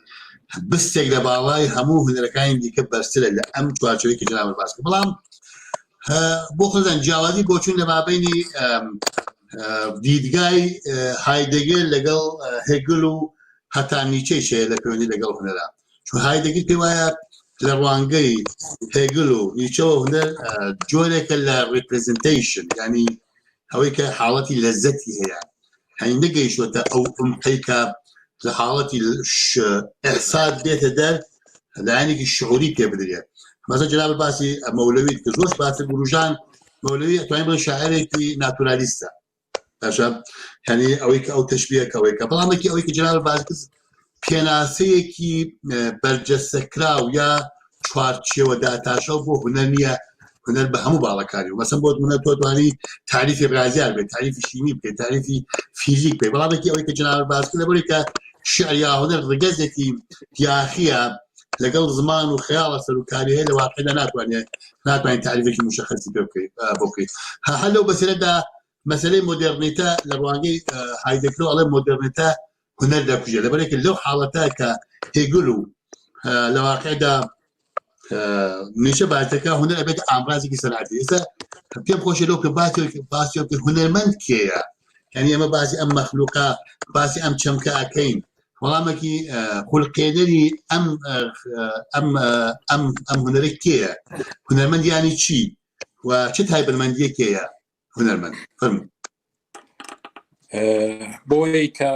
بستێک لە باڵای هەموو هونەرەکانی دیکە بەرزترە لە ئەم چوارچێوەی کە جەنابت باس کرد بەڵام بۆ خۆزان جیاوازی بۆچوون لە مابینی دیدگای هایدگێر لەگەڵ هێگل و هەتا نیچەیش هەیە لە پەیوەندی لەگەڵ هونەرا چون هایدگیر پێی وایە لە ڕوانگەی هێگل و نیچەوە هونەر جۆرێکە لە representation ینی ئەوەی کە حاڵەتی لەزەتی هەیە هەنی نەگەیشتوەتە ئەو عمقەی کە لە حاڵەتی ئەحساس بێتە دەر لایەنێکی شعوری پێ بدرێت مەسە جناب باسی مەولەوی کە زۆر باسی گوروژان مەولەوی ئەتوانین بڵێ شاعرێکی ناتورالیستە باشە یعنی ئەوەی کە ئەو تەشبیە کەوەی کە بەڵامێکی ئەوەی کە جناب باس کرد پێناسەیەکی بەرجەستەکراو یا چوارچێوە داتاشە بۆ هونەر نییە هونەر بە هەموو باڵەکانی و مەسەن بۆ منە تۆ توانی تاریفی ڕازیار بێت تاریفی شیمی بکەیت تاریفی فیزیک بێت بەڵامێکی ئەوەی کە جناب باس کرد لەبەرەی کە شعر یا هونەر ڕگەزێکی یاخیە لەگەڵ زمان و خەیاڵە سەرکاری هەیە لە واقعدا ناتوانێت ناتوانێت تاریفێکی مشخصی پێ بکەیت بۆ بکەیت هەر لەو بەسەرەدا مەسەلەی مۆدێرنیتە لە ڕوانگەی هایدەگرەوە ئەڵێ مۆدێرنیتە هونەر دەکوژێت لەبەرێک لەو حاڵەتە کە هێگل و لە واقعدا نیچە باسەکە هونەر ئەبێت ئامرازێکی سەنعەتی ئێستا پێم خۆشە لەو کە باسی باسی کە هونەرمەند کێیە یعنی ئێمە باسی ئەم مەخلوقە باسی ئەم چەمکە ئەکەین وەڵامێکی خولقێنەری ئەم ئەم ئەم ئەم هونەرە کێیە هونەرمەند یانی چی و چ تایبەتمەندیەکەیە هونەرمەند فەرموو. بۆیە کە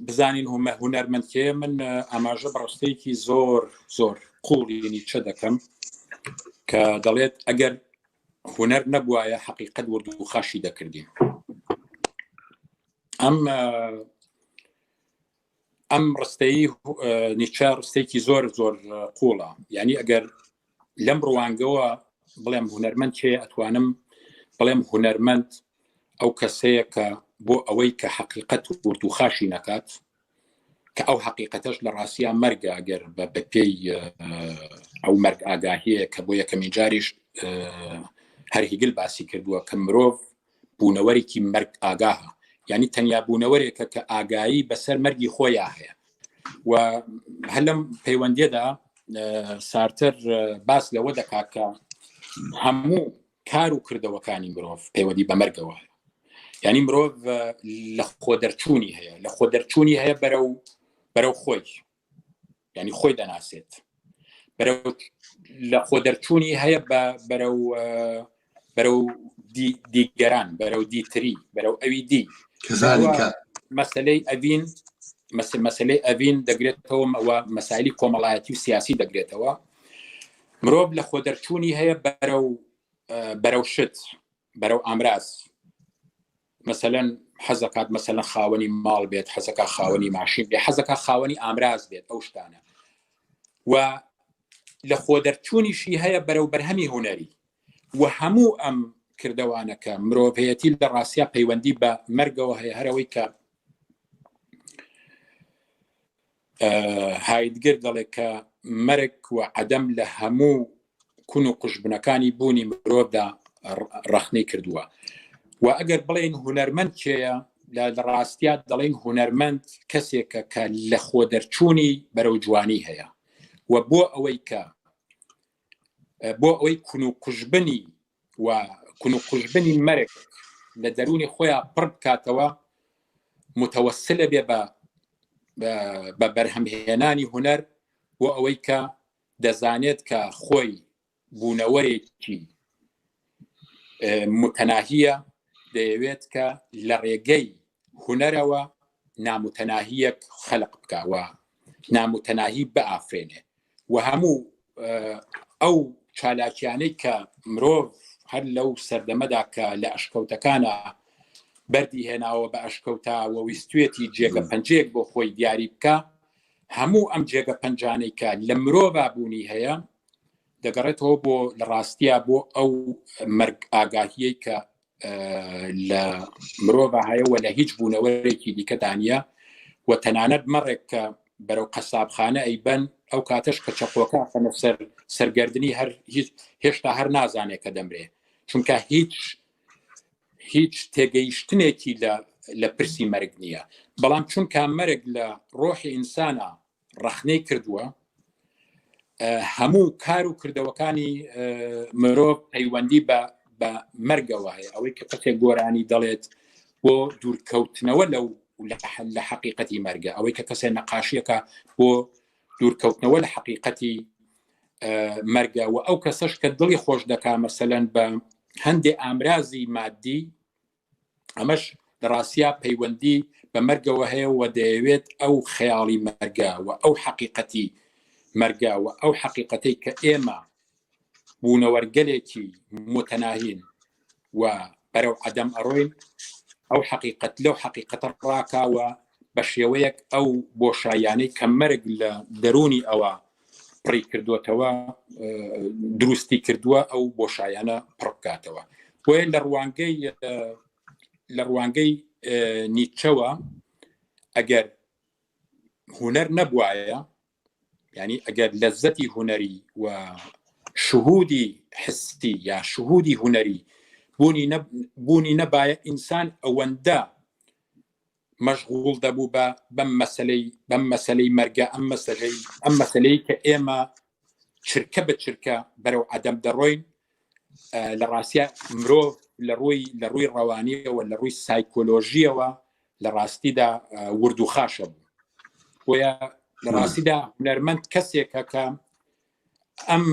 بزانین هومە هونەرمەند کێ من ئاماژە بە ڕستەیەکی زۆر زۆر قوڵی نیچە دەکەم کە دەڵێت ئەگەر هونەر نەبوایە حەقیقەت ورد و خاشی دەکردین ئەم ئەم ڕستەی نیچە ڕستێکی زۆر زۆر قوڵە یعنی ئەگەر لەم ڕوانگەوە بڵێم هونەرمەند چێ ئەتوانم بڵێم هونەرمەند ئەو کەسەیە کە بۆ ئەوەی کە حەقیقەت ورد و خاشی نەکات کە ئەو حەقیقەتەش لە ڕاستیا مەرگە ئەگەر بە بەپێی ئەو مەرگ ئاگاهیە کە بۆ یەکەمین جاریش هەر هیگل باسی کردووە کە مرۆڤ بوونەوەرێکی مەرگ ئاگاهە یعنی تەنیا بوونەوەرێکە کە ئاگایی بەسەر مەرگی خۆیان هەیە و هەر لەم پەیوەندیەدا سارتەر باس لەوە دەکات کە هەموو کار و کردەوەکانی مرۆڤ پەیوەندی بە مەرگەوە هەیە یعنی مرۆڤ لە خۆ دەرچوونی هەیە لە خۆ دەرچوونی هەیە بەرەو بەرەو خۆی ینی خۆی دەناسێت بەرەو لە خۆ دەرچوونی هەیە بە بەرەو بەرەو دیگەران بەرەو دیتری بەرەو ئەوی دی کەزانیکە مەسلەی ئەڤین مەسلەی ئەڤین دەگرێتەوە ئەوە مەسایلی کۆمەڵایەتی و سیاسی دەگرێتەوە مرۆڤ لە خۆ دەرچوونی هەیە بەرەو بەرەو شت بەرەو ئامراز مەسەلەن حەزەکات مەسەلەن خاوەنی ماڵ بێت حەزەکە خاوەنی ماشین بێ حەزەکە خاوەنی ئامراز بێت ئەو شتانە و لە خۆ دەرچوونیشی هەیە بەرەو بەرهەمی هوەری و هەموو ئەم کردەوانەکە مرۆڤەتی لە ڕاستیا پەیوەندی بە مەرگەوە هەیە هەرەوەی کە هایدگر دەڵێ کە مەرگ و عەدەم لە هەموو کون و قوژبنەکانی بوونی مرۆڤدا ڕەخنەی کردووە و ئەگەر بڵێن هونەرمەند کێیە لە ڕاستیا دەڵێن هونەرمەند کەسێکە کە لە خۆ دەرچوونی بەرەو جوانی هەیە و بۆ ئەوەی کە. بۆ ئەوەی کون و قوژبنی و کون و قوژبنی مەرگ لە دەروونی خۆیان پڕ بکاتەوە متەوەسلە بێ بە بە بەرهەمهێنانی هونەر بۆ ئەوەی کە دەزانێت کە خۆی بوونەوەرێکی متەناهیە دەیەوێت کە لە ڕێگەی هونەرەوە نامتەناهیەک خەلق بکەوە نامتەناهی بئافرێنێ و هەموو ئەو چالاکیانەی کە مرۆڤ هەر لەو سەردەمەدا کە لە ئەشکەوتەکانە بەردی هێناوە بە ئەشکەوتا و ویستوێتی جێگە پەنجەیەک بۆ خۆی دیاری بکە هەموو ئەم جێگە پەنجانەی کە لە مرۆڤا بوونی هەیە دەگەڕێتەوە بۆ لە ڕاستیا بۆ ئەو مەرگ ئاگاهیەی کە لە مرۆڤ هەیە و لە هیچ بوونەوەرێکی دیکەدانە و تەنانەت مەڕێک کە بەرەو قەسابخانە ئەیبەن ئەو کاتەش کە چەقۆکە خەنە سەر سەرگردنی هەر هیچ هێشتا هەر نازانێت کە دەمرێ چونکە هیچ هیچ تێگەیشتنێکی لە لە پرسی مەرگ نییە بەڵام چونکە مەرگ لە ڕۆحی ئینسانە ڕەخنەی کردووە هەموو کار و کردەوەکانی مرۆڤ پەیوەندی بە بە مەرگەوە هەیە ئەوەی کە کەسێک گۆرانی دەڵێت بۆ دوورکەوتنەوە لەو لە حەقیقەتی مەرگە ئەوەی کە کەسێ نەقاشیەکە بۆ دوورکەوتنەوە لە حەقیقەتی مەرگە و ئەو کەسەش کە دڵی خۆش دەکا مەسەلەن بە هەندێ ئامرازی مادی ئەمەش لە ڕاستیا پەیوەندی بە مەرگەوە هەیە و دەیەوێت ئەو خەیاڵی مەرگە و ئەو حەقیقەتی مەرگە و ئەو حەقیقەتەی کە ئێمە بوونەوەرگەلێکی متەناهین و بەرەو عەدەم ئەڕۆین ئەو حەقیقەت لەو حەقیقەتە ڕاکاوە بە شێوەیەک ئەو بۆشاییانەی کە مەرگ لە دەروونی ئەوە پڕی کردووەتەوە دروستی کردووە ئەو بۆشایانە پڕ بکاتەوە بۆیە لە ڕوانگەی لە ڕوانگەی نیچەوە ئەگەر هوەر نەبوایە ینی ئەگەر لەزەتی هوەری و شهودی حسی یا شهودی هوەری بوونی بوونی نەبایە ئینسان ئەوەندە مەشغوڵ دەبوو بە بەم مەسلەی بەم مەسلەی مەرگە ئەم مەسلەی ئەم مەسلەی کە ئێمە چرکە بە چرکە بەرەو عدەم دەڕۆین لە ڕاستە مرۆڤ لە ڕووی لە ڕووی ڕەوانیەوە لە ڕووی سایکۆلۆژیەوە لە ڕاستیدا ورد و خاشە بوو بۆیە لە ڕاستیدا هونەرمەند کەسێکە کە ئەم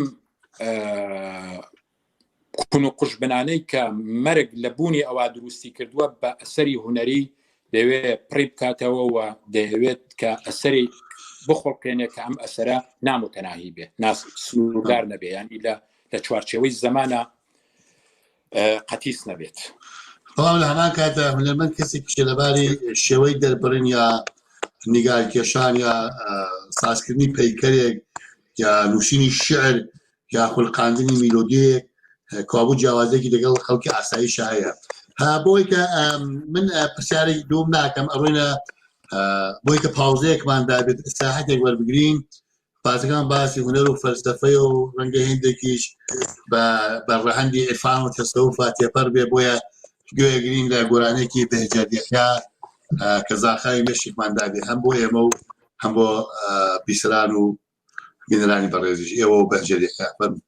کون و قوژبنانەی کە مەرگ لە بوونی ئەوە دروستی کردووە بە ئەسەری هونەری دەوێ پڕی بکاتەوە و دەیەوێت کە ئەسەری بخڵقێنێ کە ئەم ئەسەرە نامتەناهی بێت ناس سنووردار نەبێ ینی لە لە چوارچێوەی زەمانە قەتیس نەبێت. بەڵام لە هەمان کاتدا هونەرمەند کەسێکیشە لەباری شێوەی دەربڕین یا نیگارکێشان یا سازکردنی پەیکەرێک یا نووسینی شعر یا خولقاندنی میلۆدیەک کابوو جیاوازێکی لەگەڵ خەڵکی ئاساییشە هەیە ها بۆی کە من پرسیاری دوم ناکەم ئەڕۆینە بۆی کە پاوزەیەکمان دابێت ئیسراحەتێک وەربگرین باسەکان باسی هونەر و فەلسەفەیە و ڕەنگە هێندێکیش بە ڕەهەندی عیرفان و تەسەوفا تێپەڕ بێ بۆیە گوێگرین لە گۆرانێکی بەهجەت یەحیا کە زاخاوی مێشکمان دابێ هەم بۆ ئێمە و هەم بۆ بیسەران و بینەرانی بەڕێزیش ئێوە و بەهجەت یەحیا فەرموو.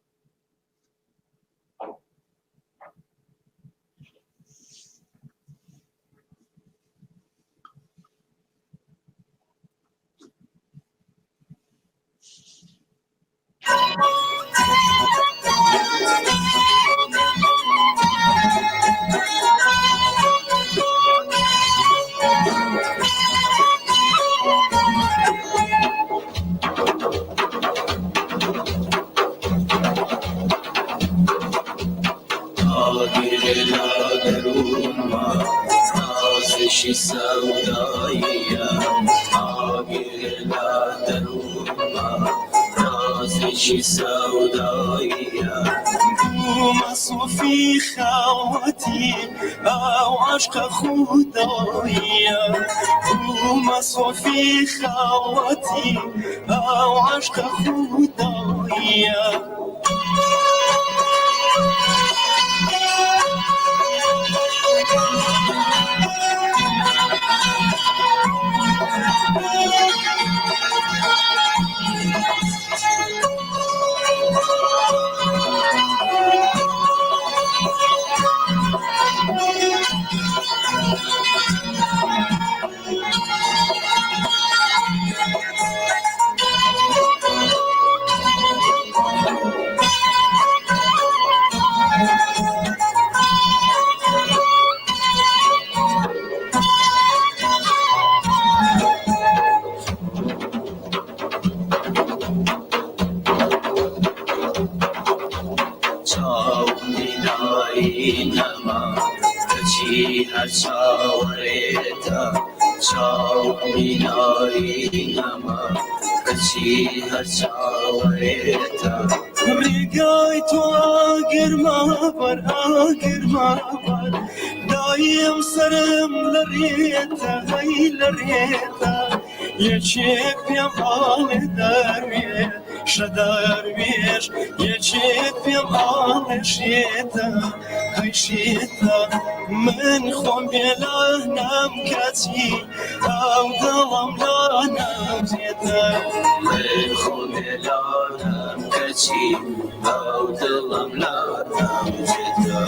چاوم بینایی نەما کەچی هەر چاوەرێتە ڕێگای تۆ ئاگرمە بەر ئاگرمە بەر دایم سەرم لە ڕێتە هەی لە ڕێتە یەکێک پێم ئاڵێ دەروێشە دەروێش یەکێک پێم ئاڵێ شێتە هەی شێتە من خۆم بێلا نام کەچی ئەو دڵم لا ناچێتە من خۆم بێلا نام کەچی ئەو دڵم لا ناچێتە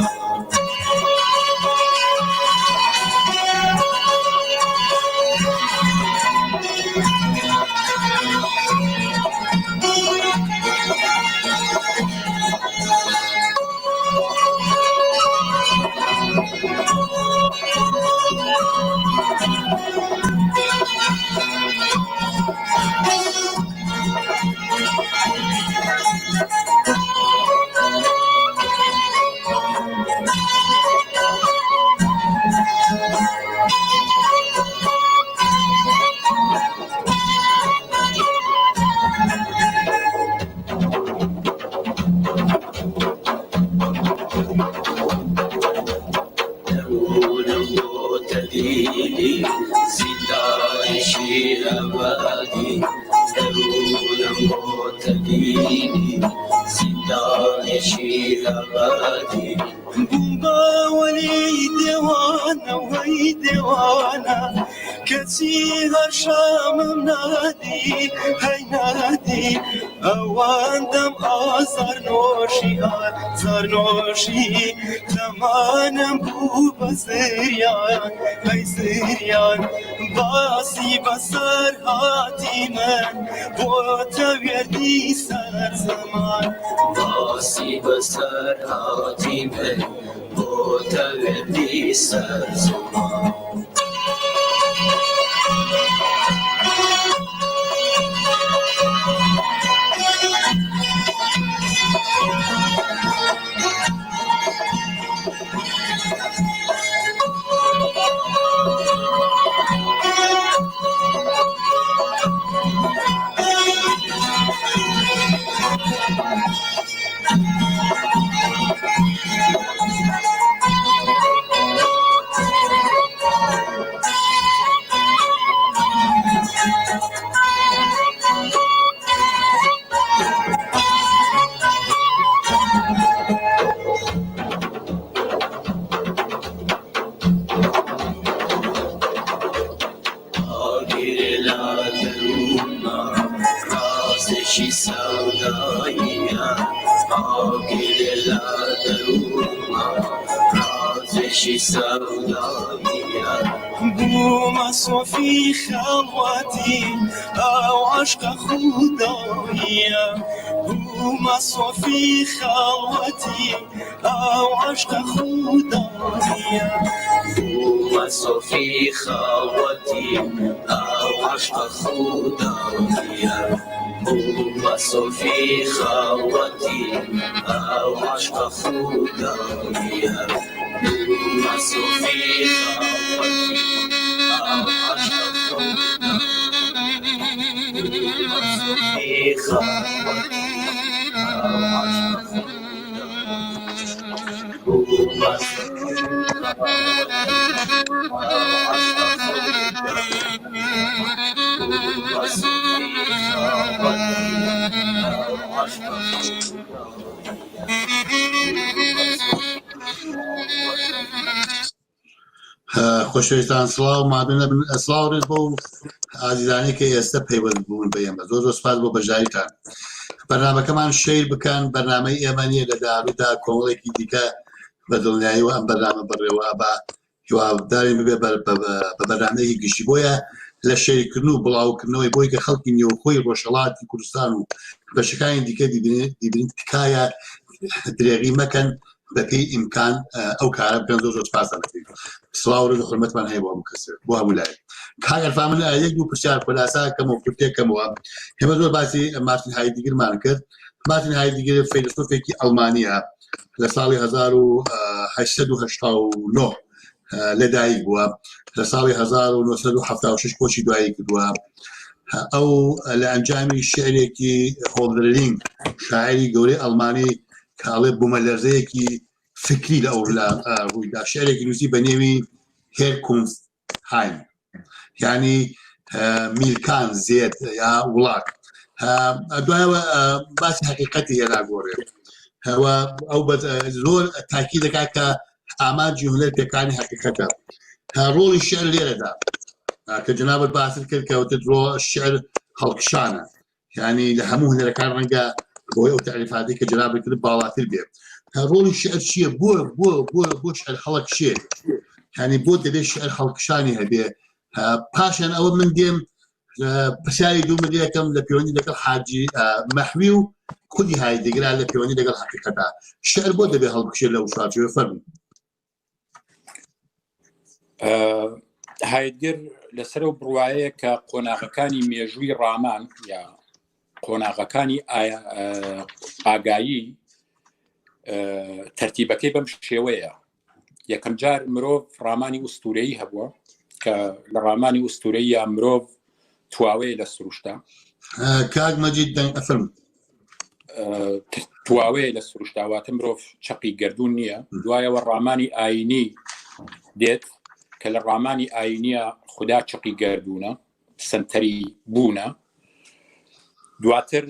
دەروونم بۆتە دیلی زیندانێکی ئەبەدی دەروونم بۆتە دیلی زیندانێکی ئەبەدی بووم بە وەلی دێوانە وەی دێوانە کەچی هەر شامم نادی هەی نادی ئەوەندەم ئازار نۆشی ئازار نۆشی تەمانم بوو بە زریان هەی زریان باسی بەسەر هاتی من بۆتە وێردی سەر زەمان باسی بەسەر هاتی من بۆتە وێردی سەر زەمان. ئاگر لە دەروونما ڕازێکی سەوداییە ئاگر لە دەروونما ڕازێکی سەوداییە بوومە سۆفی خەڵوەتی ئەو عەشقە خوداییە بوومە سۆفی خەڵوەتی ئەو عەشقە خوداییە بوومە سۆفی خەڵوەتی ئەو عەشقە خوداییە بوومە سۆفی خەڵوەتی ئەو عەشقە خوداییە بوومە سۆفی خەڵوەتی ئەو عەشقە خوداییە بوومە سۆفی خەڵوەتی ئەو عەشقە بوومە سۆفی خەڵوەتی ئەو عەشقە خوداییە بوومە سۆفی خەڵوەتی ئەو عەشقە خوداییە خۆشەویستان سڵاو مادو نەبن سڵاو ڕێز بۆ ئازیزانی کە ئێستا پەیوەند بوون بە ئێمە زۆر زۆر سپاس بۆ بەشداریتان بەرنمەکەمان شیر بکەن بەرنمەی ئێمە نییە لە داهاتوودا کۆمەڵێکی دیکە بە دڵنیایی و ئەم بەرنامە بەڕێوە بە هیوادارین ببێ بە بەرنامەیەکی گشتی بۆیە لە شەیرکردن و بڵاوکردنەوەی بۆی کە خەڵکی نێوخۆی ڕۆژهەڵاتی کوردستان و بەشەکانی دیکە دیبین تکایە درێغی مەکەن بەپێی ئیمکان ئەو کارە بکەن زۆر زۆر سپاستان دەکەین سڵاو ڕێز و حورمەتمان هەیە بۆ هەموو کەسێک بۆ هەموو لایەک کاک عرفان من یەک دوو پرسیار خولاسە کەم و کورتێکەمەوە ئێمە زۆر باسی مارتین هایدیگرمان کرد مارتین هایدیگر فەیلسوفێکی ئەڵمانیە لە ساڵی 1889. لەدایک بووە لە ساڵی 1976 کۆچی دوایی کردووە ئەو لە ئەنجامی شعرێکی هۆڵدرلینگ شاعری گەورەی ئەڵمانی کاڵێ بوومەلەرزەیەکی فکری لە ئەو ڕوویدا شعرێکی نووسی بە نێوی هێرکونفت هایم یعنی میلکان زێت یا وڵات دوایەوە باسی حقیقەتی هێنا گۆڕێ هەوە ئەو زۆر تاکی دەکات کە ئامانجی هونەر پێکانی حقیقەتە ڕۆڵی شعر لێرەدا کە جنابەت باست کرد کەوتت ڕۆ شعر هەڵکشانە یعنی لە هەموو هونەرەکان ڕەنگە بۆی ئەو تعریفاتی کە جنابت کرد باڵاتر بێت ڕۆڵی شعر چییە بۆ بۆ بۆ بۆ شعر هەڵکشێ یعنی بۆ دەبێت شعر هەڵکشانی هەبێ پاشان ئەوە من دێم پرسیاری دوو ملیەکەم لە پەیوەندی لەگەڵ حاجی مەحوی و خودی هایدگرا لە پەیوەندی لەگەڵ حقیقەتا شعر بۆ دەبێ هەڵبکشێت لە وشاچوێ فەرمی هایدگر لەسەر و بڕواایە کە قۆناغەکانی مێژووی ڕامان یا قۆناغەکانی ئاگایی تەرتیبەکەی بەم شێوەیە یەکەم جار مرۆڤ ڕامانی ئوستورەیی هەبووە کە لە ڕامانی ئوستورەیە مرۆڤ تواوەیە لە سروشتا کاک مەجید دەنگ ئەفرم تواوەیە لە سروشتا واتە مرۆڤ چەقی گردون نییە دوایەوە ڕامانی ئاینی دێت کە لە ڕامانی ئاینیە خوددا چەقی گردونە سنتەری بوونە دواتر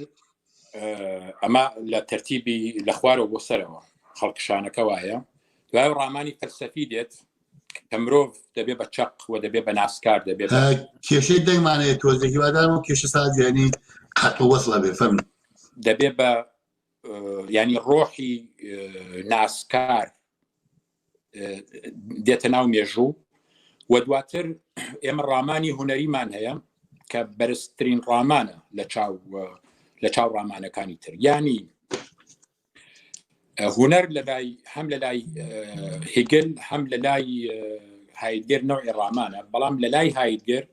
ئەمە لە تەرتیبی لە خوارەوە بۆ سەرەوە خەڵکشانەکە وایە دوای ڕامانی فەلسەفی دێت کە مرۆڤ دەبێ بە چەق و دەبێ بە ناسکار دەبێ کێشەی دەنگمانەیە تۆزێ هیوادارم و کێشە سازیانی قەت وەصلە بێ فەرموو دەبێ بە ینی ڕۆحی ناسکار دێتە ناو مێژوو و دواتر ئێمە ڕامانی هوەریمان هەیە کە بەرزترین ڕامانە لە چاو لە چاو ڕامانەکانی تر ینی هونەر لەلای هەم لە لای هیگل هەم لە لای هایدگەر نەوعی ڕامانە بەڵام لە لای هایدگەر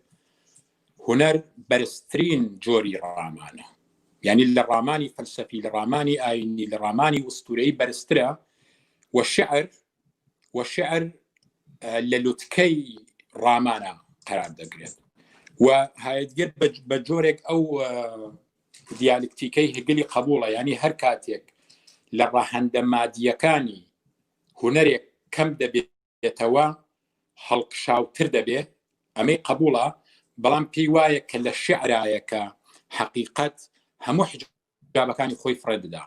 هونەر بەرزترین جۆری ڕامانە یعنی لە ڕامانی فەلسەفی لە ڕامانی ئاینی لە ڕامانی ئوستورەی بەرزترە و شعر و شعر لە لوتکەی ڕامانە قەرار دەگرێت و هایدگەر بە جۆرێک ئەو دیالکتیکەی هگلی قبوڵە ینی هەر کاتێک لە ڕەهەندە مادیەکانی هونەرێک کەم دەبێتەوە هەڵکشاوتر دەبێ ئەمەی قبوڵە بەڵام پێی وایە کە لە شعرایە کە حەقیقەت هەموو حجابەکانی خۆی فڕێ دەدا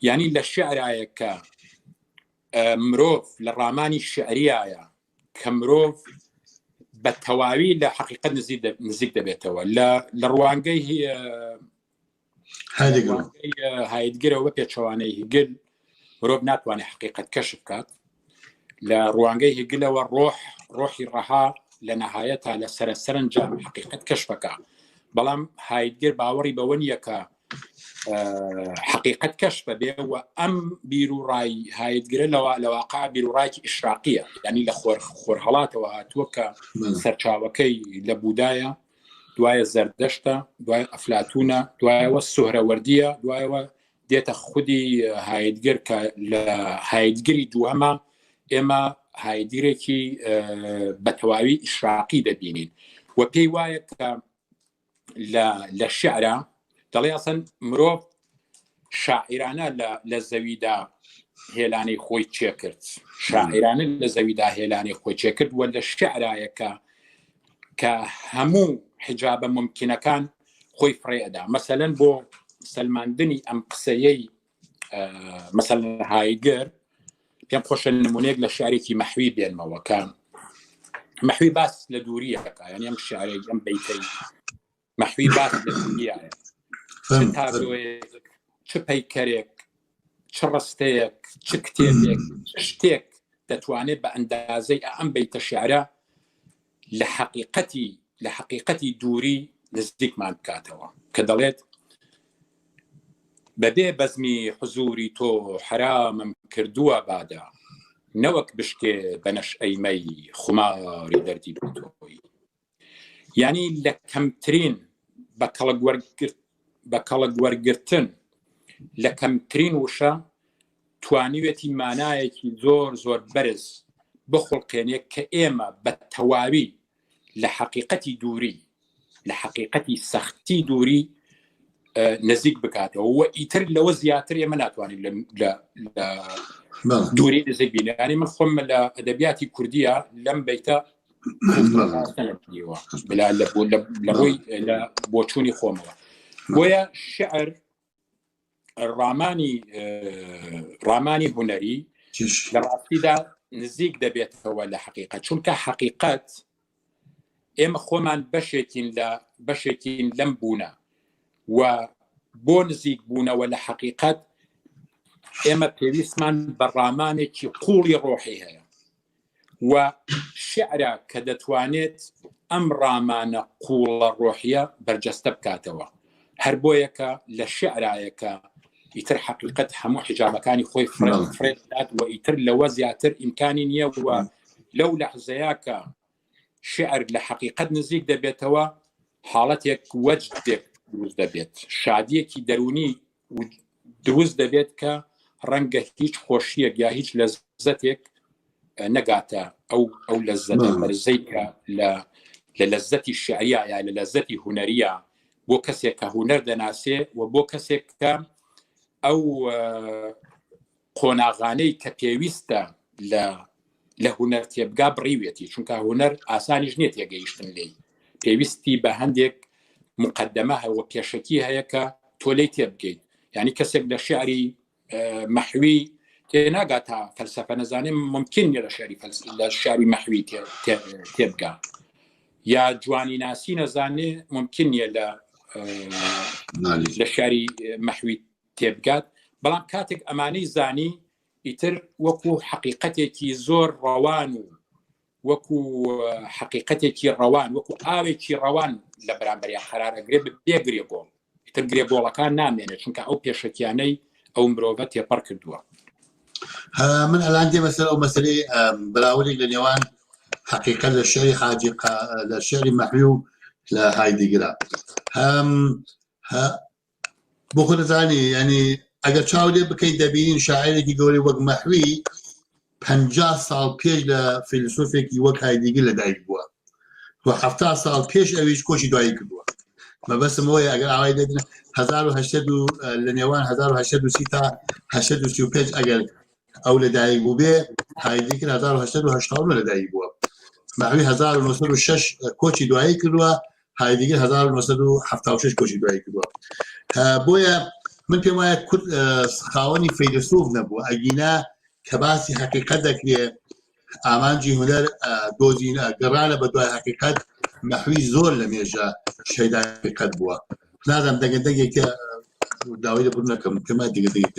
یعنی لە شعرایە کە مرۆڤ لە ڕامانی شعریایە کە مرۆڤ بە تەواوی لە حقیقت نزیک دەبێتەوە لە ڕوانگەی هایدگرەوە پێچەوانەی هیگل مرۆڤ ناتوانێت حقیقت کەشف بکات لە ڕوانگەی هیگلەوە ڕۆح ڕۆحی ڕەها لە نەهایەتا لە سەرە سەرنجام حقیقت کەشفەکە بەڵام هایدگر باوەڕی بەوە نییە کە حقیقت کەشفە بێ و ئەم بیر و ڕای هایدگرە لەوە لە واقع بیر و ڕایکی ئیشراقیە ینی لە خۆر خۆرهەڵاتەوە هاتووە کە سەرچاوەکەی لە بودایە دوایە زەردەشتە دوای ئەفلاتونە دوایەوە سوهرەوەردیە دوایەوە دێتە خودی هایدگر کە لە هایدگری دووەمە ئێمە هایدگرێکی بە تەواوی ئیشراقی دەبینین و پێی وایە کە لە شعرا دەڵێ ئەسەن مرۆڤ شاعیرانە لە زەویدا هێلانەی خۆی چێ کرد شاعیرانە لە زەویدا هێلانەی خۆی چێ کرد و لە شعرایەکە کە هەموو حجابە ممکنەکان خۆی فڕێ ئەدا مەسەلەن بۆ سەلماندنی ئەم قسەیەی مەسەل هایگر پێم خۆشە نمونەیەک لە شعرێکی مەحوی بێنمەوە کە مەحوی باس لە دووریەکە یعنی ئەم شعرێک ئەم بیتەی مەحوی باس لە دووریە چ تابلۆیەک چ پەیکەرێک چ ڕستەیەک چ کتێبێک چ شتێک دەتوانێت بە ئەندازەی ئەم بیتە شعرە لە حەقیقەتی لە حەقیقەتی دووری نزیکمان بکاتەوە کە دەڵێت بەبێ بەزمی حزوری تۆ حرامم کردووە بادە نەوەک بشکێ بە نەشئەیمەی خوماری دەردی بۆ تۆی یعنی لە کەمترین بە کەڵک وەرگرت بە کەڵک وەرگرتن لە کەمترین وشە توانیوێتی مانایەکی زۆر زۆر بەرز. بخوڵقێنێ کە ئێمە بە تەواوی لە حەقیقەتی دووری لە حەقیقەتی سەختی دووری نزیک بکاتەوە و ئیتر لەوە زیاتر ئێمە ناتوانین لە دووری نزیک بینانی من خۆم لە ئەدەبیاتی کوردیە لەم بیتە لە ڕووی لە بۆچوونی خۆمەوە بۆیە شعر ڕامانی ڕامانی هونەری لە ڕاستیدا نزیک دەبێتەوە لە حقیقت چونکە حقیقت ئێمە خۆمان بەشێکین لە بەشێکین لەم بوونە و بۆ نزیک بوونەوە لە حقیقت ئێمە پێویستمان بە ڕامانێکی قوڵی ڕۆحی هەیە و شیعرە کە دەتوانێت ئەم ڕامانە قووڵە ڕۆحیە بەرجەستە بکاتەوە. هەر بۆیە کە لە شیعرایە کە ئیتر حەقیقەت هەموو حیجابەکانی خۆی فڕێ دەدات و ئیتر لەوە زیاتر ئیمکانی نییە و لەو لەحزەیە کە شیعر لە حەقیقەت نزیک دەبێتەوە حاڵەتێک وەجدێک دروست دەبێت، شادییەکی دەروونی دروست دەبێت کە ڕەنگە هیچ خۆشیەک یا هیچ لەزەتێک نەگاتە ئەو ئەو لەزەتە بەرزەی کە لە لە لەزەتی شعریا یا لە لەزەتی هونەریە بۆ کەسێک کە هونەر دەناسێ و بۆ کەسێک کە ئەو قۆناغانەی کە پێویستە لە لە هونەر تێبگا بڕیوێتی چونکە هونەر ئاسانیش نییە تێگەیشتن لێی پێویستی بە هەندێک مقدمە هەوە پێشەکی هەیە کە تۆ لێی تێبگەیت یعنی کەسێک لە شعری مەحوی تێناگات تا فەلسفە نەزانێ ممکن نیە لە شعری لە شعری مەحوی تێبگا یا جوانی ناسی نەزانێ ممکن نیە لە لە شاری مەحوی تێبگات بەڵام کاتێک ئەمانەی زانی ئیتر وەکو حەقیقەتێکی زۆر ڕەوان و وەکو حەقیقەتێکی ڕەوان وەکو ئاوێکی ڕەوان لە بەرامبەریان قەرار ئەگرێ بێ گرێگۆڵ ئیتر گرێگۆڵەکان نامێنێت چونکە ئەو پێشەکیانەی ئەو مرۆڤە تێپەڕ کردووە. من ئەلان دێمە سەر ئەو مەسەلەی بەراوردێک لە نێوان حەقیقەت لە شعری حاجی لە شعری مەحوی و لە هایدیگرا هەم بۆ خۆ دەزانی ینی ئەگەر چاو لێ بکەیت دەبینین شاعرێکی گەورەی وەک مەحوی 50 ساڵ پێش لە فیلسوفێکی وەک هایدیگر لەدایک بووە و 70 ساڵ پێش ئەویش کۆچی دوایی کردووە مەبەستم ئەوەیە ئەگەر ئاوای بێت 1970 لە نێوان 1930 تا 1935 ئەگەر ئەو لەدایک بوو بێ هایدیگر 1989 لەدایک بووە مەحوی 1906 کۆچی دوایی کردووە هایدیگر 1976 کۆچی دوایی کردووە بۆیە من پێم وایە کورد خاوەنی فەیلەسوف نەبووە ئەگینا کە باسی حقیقت دەکرێ ئامانجی هونەر دۆزینە گەڕانە بە دوای حقیقت مەحوی زۆر لە مێژە شەیدای حقیقت بووە نازانم دەگە دەنگێکە داوای لە بوون نەکەم پێم وایە دەگە دەنگێک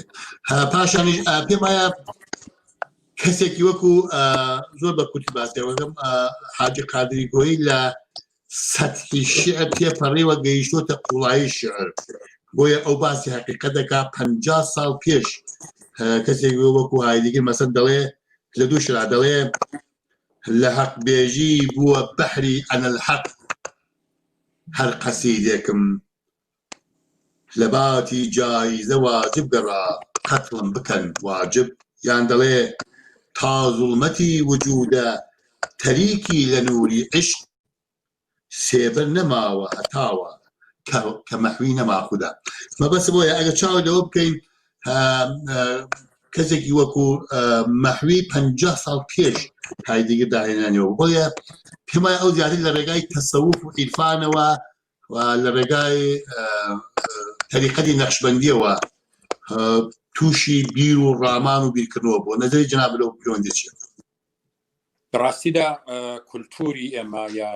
پاشانیش پێم وایە کەسێکی وەکو زۆر بە کورتی باسیەوەگەم حاجی قادری گۆیی لە سەتحی شیعر تێپەڕیوە گەیشتۆتە قوڵایی شیعر بۆیە ئەو باسی حقیقەت دەکا 50 ساڵ پێش کەسێک وەکو هایدیگر مەسەن دەڵێ لە دوو شرا دەڵێ لە حەق بێژی بووە بەحری ئەنە الحەق هەر قەسیدێکم لە باتی جایزە واجب گەڕا قەتڵم بکەن واجب یان دەڵێ تا زوڵمەتی وجودە تەریکی لە نوری عشق سێبەر نەماوە هەتاوە کە مەحوی نەما خودا مەبەست بۆیە ئەگەر چاو لەوە بکەین کەسێکی وەکو مەحوی پ ساڵ پێش هایدیگر داهێنانەوە بۆیە پێم وایە ئەو زیاتر لە ڕێگای تەسەوف و عیرفانەوە و لە ڕێگای تەریقەتی نەخشبەندیەوە تووشی بیر و ڕامان و بیرکردنەوە بۆ نەزەری جناب لەو پەیوەندی چیە؟ ڕاستیدا کولتوری ئێمە یا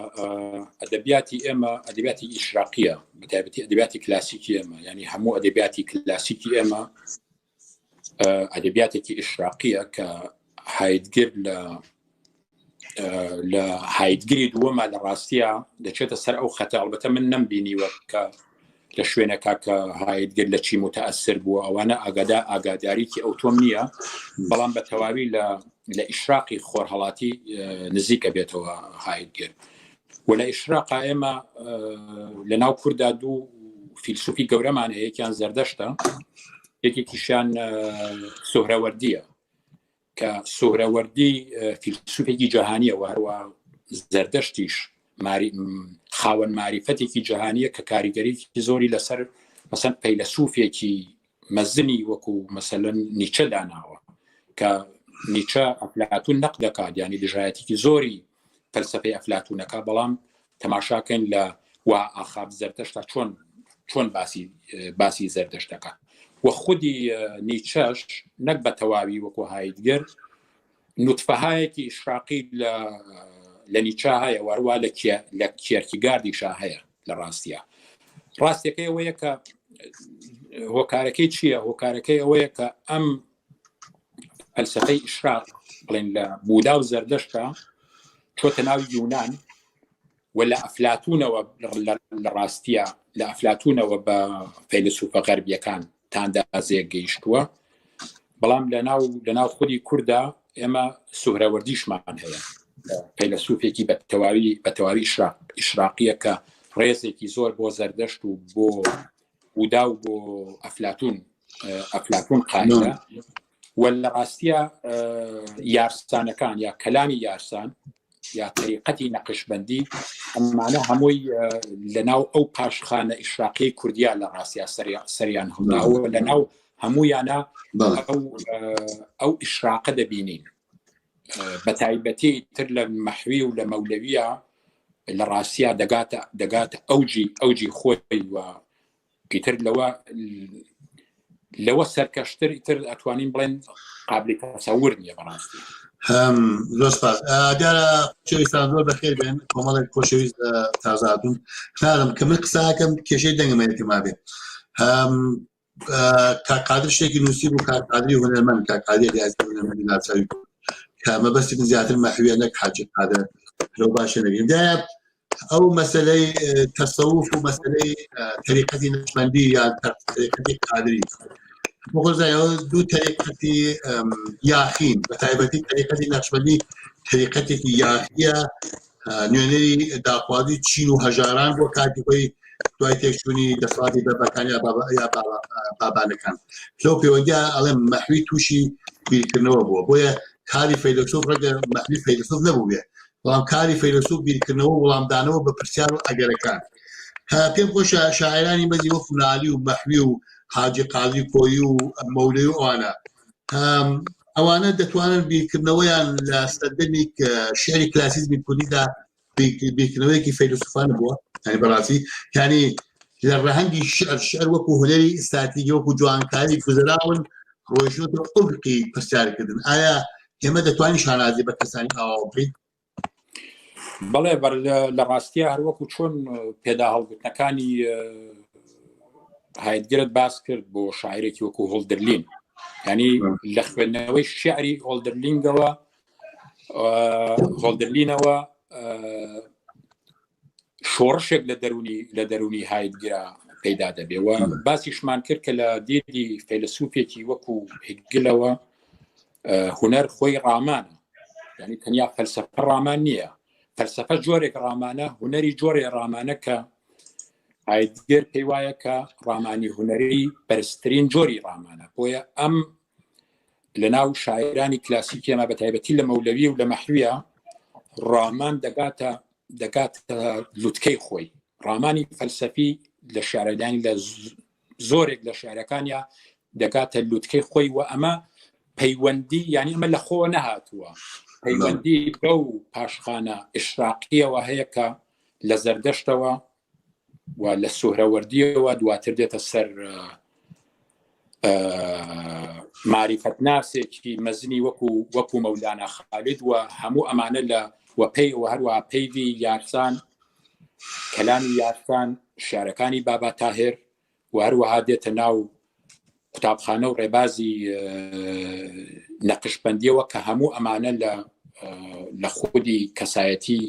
ئەدەبیاتی ئێمە ئەدەبیاتی ئیشراقیە بەتایبەتی ئەدەبیاتی کلاسیکی ئێمە ینی هەموو ئەدەبیاتی کلاسیکی ئێمە ئەدەبیاتێکی ئیشراقیە کە هایدگر لە لە هایدگری دووەمە لە ڕاستیە دەچێتە سەر ئەو خەتە ئەڵبەتە من نەمبینیوە کە لە شوێنەکە کە هایدگر لە چی متەئەسر بووە ئەوانە ئاگادا ئاگاداریکی ئەو تۆم نییە بەڵام بە تەواوی لە لە ئیشراقی خۆرهەڵاتی نزیکە بێتەوە هایدگر و لە ئیشراقا ئێمە لە ناو کووردا دوو فیلسوفی گەورەمان هەیە یەکیان زەردەشتە یەکێکیشیان سوهرەوەردیە. کە سوهرەوەردی فیلسوفێکی جەهانیە و هەروە زەردەشتیش خاوەن ماریفەتێکی جەهانیە کە کاریگەریی زۆری لەسەر مەسەن پەیلەسوفێکی مەزنی وەکو مەسەلەن نیچە داناوە کە نیچە ئەفلاتون نەق دەکات ینی دژایەتێکی زۆری فەلسفەی ئەفلاتونەکە بەڵام تەماشاکەین لە وا ئاخاب زەردەشتا چۆن چۆن باسی باسی زەردەشت دەکات و خودی نیچەش نەک بە تەواوی وەکو هایدگر نوتفەهایەکی ئیشراقی لە لە نیچە هەیە واروا لە لە کیەرکیگاردیشا هەیە لە ڕاستیە ڕاستیەکەی ئەوەیە کە هۆکارەکەی چییە؟ هۆکارەکەی ئەوەیە کە ئەم فەلسفەی ئیشراق بڵێن لە بودا و زەردەشتا چۆتە ناو یونان و لە ئەفلاتونەوە لە ڕاستیە لە ئەفلاتونەوە بە فەیلسوفە غەربیەکان تاندازەیەک گەیشتووە بەڵام لە ناو لە ناو خودی کووردا ئێمە سوهرەوەردیشمان هەیە فەیلسوفێکی بە تەواوی بە تەواوی ئیشراقیە کە ڕێزێکی زۆر بۆ زەردەشت و بۆ بودا و بۆ ئەفلاتون ئەفلاتون قایلە و لە ڕاستیە یارسانەکان یا کەلامی یارسان یا تەریقەتی نەقشبەندی ئەمانە هەمووی لە ناو ئەو پاشخانە ئیشراقی کوردیا لە ڕاستیا سەریان هەڵداوە لە ناو هەموویانە ئەو ئیشراقە دەبینین بە تایبەتی تر لە مەحوی و لە مەولەویە لە ڕاستیا دەگاتە دەگاتە ئەوجی ئەوجی خۆی و ئیتر لەوە لەوە سەرکەشتر ئیتر ئەتوانین بڵێن قابلی تەسەور نییە بەڕاستی. هەم زۆر سپاس دیارە خۆشەویستان زۆر بەخێر بێن کۆمەڵێک خۆشەویست تازە هاتوون نازم کە من قساکەم کێشەی دەنگم هەیە پێم وابێ هەم کاک قادر شتێکی نووسی بوو کاک قادری هونەرمەند کاک قادری ریاضی هونەرمەندی ناسراوی کە مەبەستی من زیاتر مەحویە نەک حاجی قادر لەو باشە نەبیم دیارە ئەو مەسلەی تەسەوف و مەسلەی تەریقەتی نەقشبەندی یان تەریقەتی قادری بخۆزایەوە دوو تەریقەتی یاخین بە تایبەتی تەریقەتی نەقشبەندی تەریقەتێکی یاخیە نوێنەری داخوازی چین و هەژاران بۆ کاتی خۆی دوای تێکچوونی دەسەڵاتی بەبەکان یا بابانەکان لەو پەیوەندیا ئەڵێم مەحوی تووشی بیرکردنەوە بووە بۆیە کاری فەیلەسوف ڕەنگە مەحوی فەیلەسوف نەبوو بێ بەڵام کاری فەیلەسوف بیرکردنەوە وڵامدانەوە بە پرسیار و ئەگەرەکان پێم خۆشە شاعرانی مەزی وەکو نالی و مەحوی و حاجی قازی کۆیی و مەولەوی و ئەوانە ئەوانە دەتوانن بیرکردنەوەیان لە سەردەمی شعری کلاسیزمی کوردیدا بیرکردنەوەیەکی فەیلسوفانە بووە ینی بەڕاستی ینی لە ڕەهەندی شعر شعر وەکو هونەری ئیستاتیکی وەکو جوانکاری گوزەراون ڕۆیشتۆتە ئوفقی پرسیارکردن ئایا ئێمە دەتوانین شانازی بە کەسانی ئاوا بکەین؟ بەڵێ بەر لە ڕاستیە هەروەکو چۆن پێدا هەڵگوتنەکانی هایدگرت باس کرد بۆ شاعرێکی وەکو هۆڵدرلین ینی لە خوێندنەوەی شعری هۆڵدرلینگەوە هۆڵدرلینەوە شۆڕشێک لە دەرونی لە دەرونی هایدگرا پەیدا دەبێ و باسیشمان کرد کە لە دیدی فەیلسوفێکی وەکو هگلەوە هونەر خۆی ڕامانە یعنی تەنیا فەلسفە ڕامان نییە فەلسفە جۆرێک ڕامانە هونەری جۆرێ ڕامانە کە هایدگەر پێی وایە کە ڕامانی هونەری بەرزترین جۆری ڕامانە بۆیە ئەم لە ناو شاعرانی کلاسیکی ئەمە بە تایبەتی لە مەولەوی و لە مەحویە ڕامان دەگاتە دەگاتە لوتکەی خۆی ڕامانی فەلسەفی لە شارەدانی لە زۆرێک لە شارەکانیا دەگاتە لوتکەی خۆی و ئەمە پەیوەندی یعنی ئەمە لە خۆ نەهاتووە پەیوەندی بەو پاشخانە ئشراقیەوە هەیە کە لە زەردەشتەوە و لە سوهرەوەردیەوە دواتر دێتە سەر ماریفەتناسێکی مەزنی وەکو وەکو مەولانا خالد و هەموو ئەمانە لە وەپەی و هەروە پەیوی یارسان کەلامی یارسان شارەکانی بابا تاهر و هەروەها دێتە ناو قوتابخانە و ڕێبازی نەقشبەندیەوە کە هەموو ئەمانە لە لە خودی کەسایەتی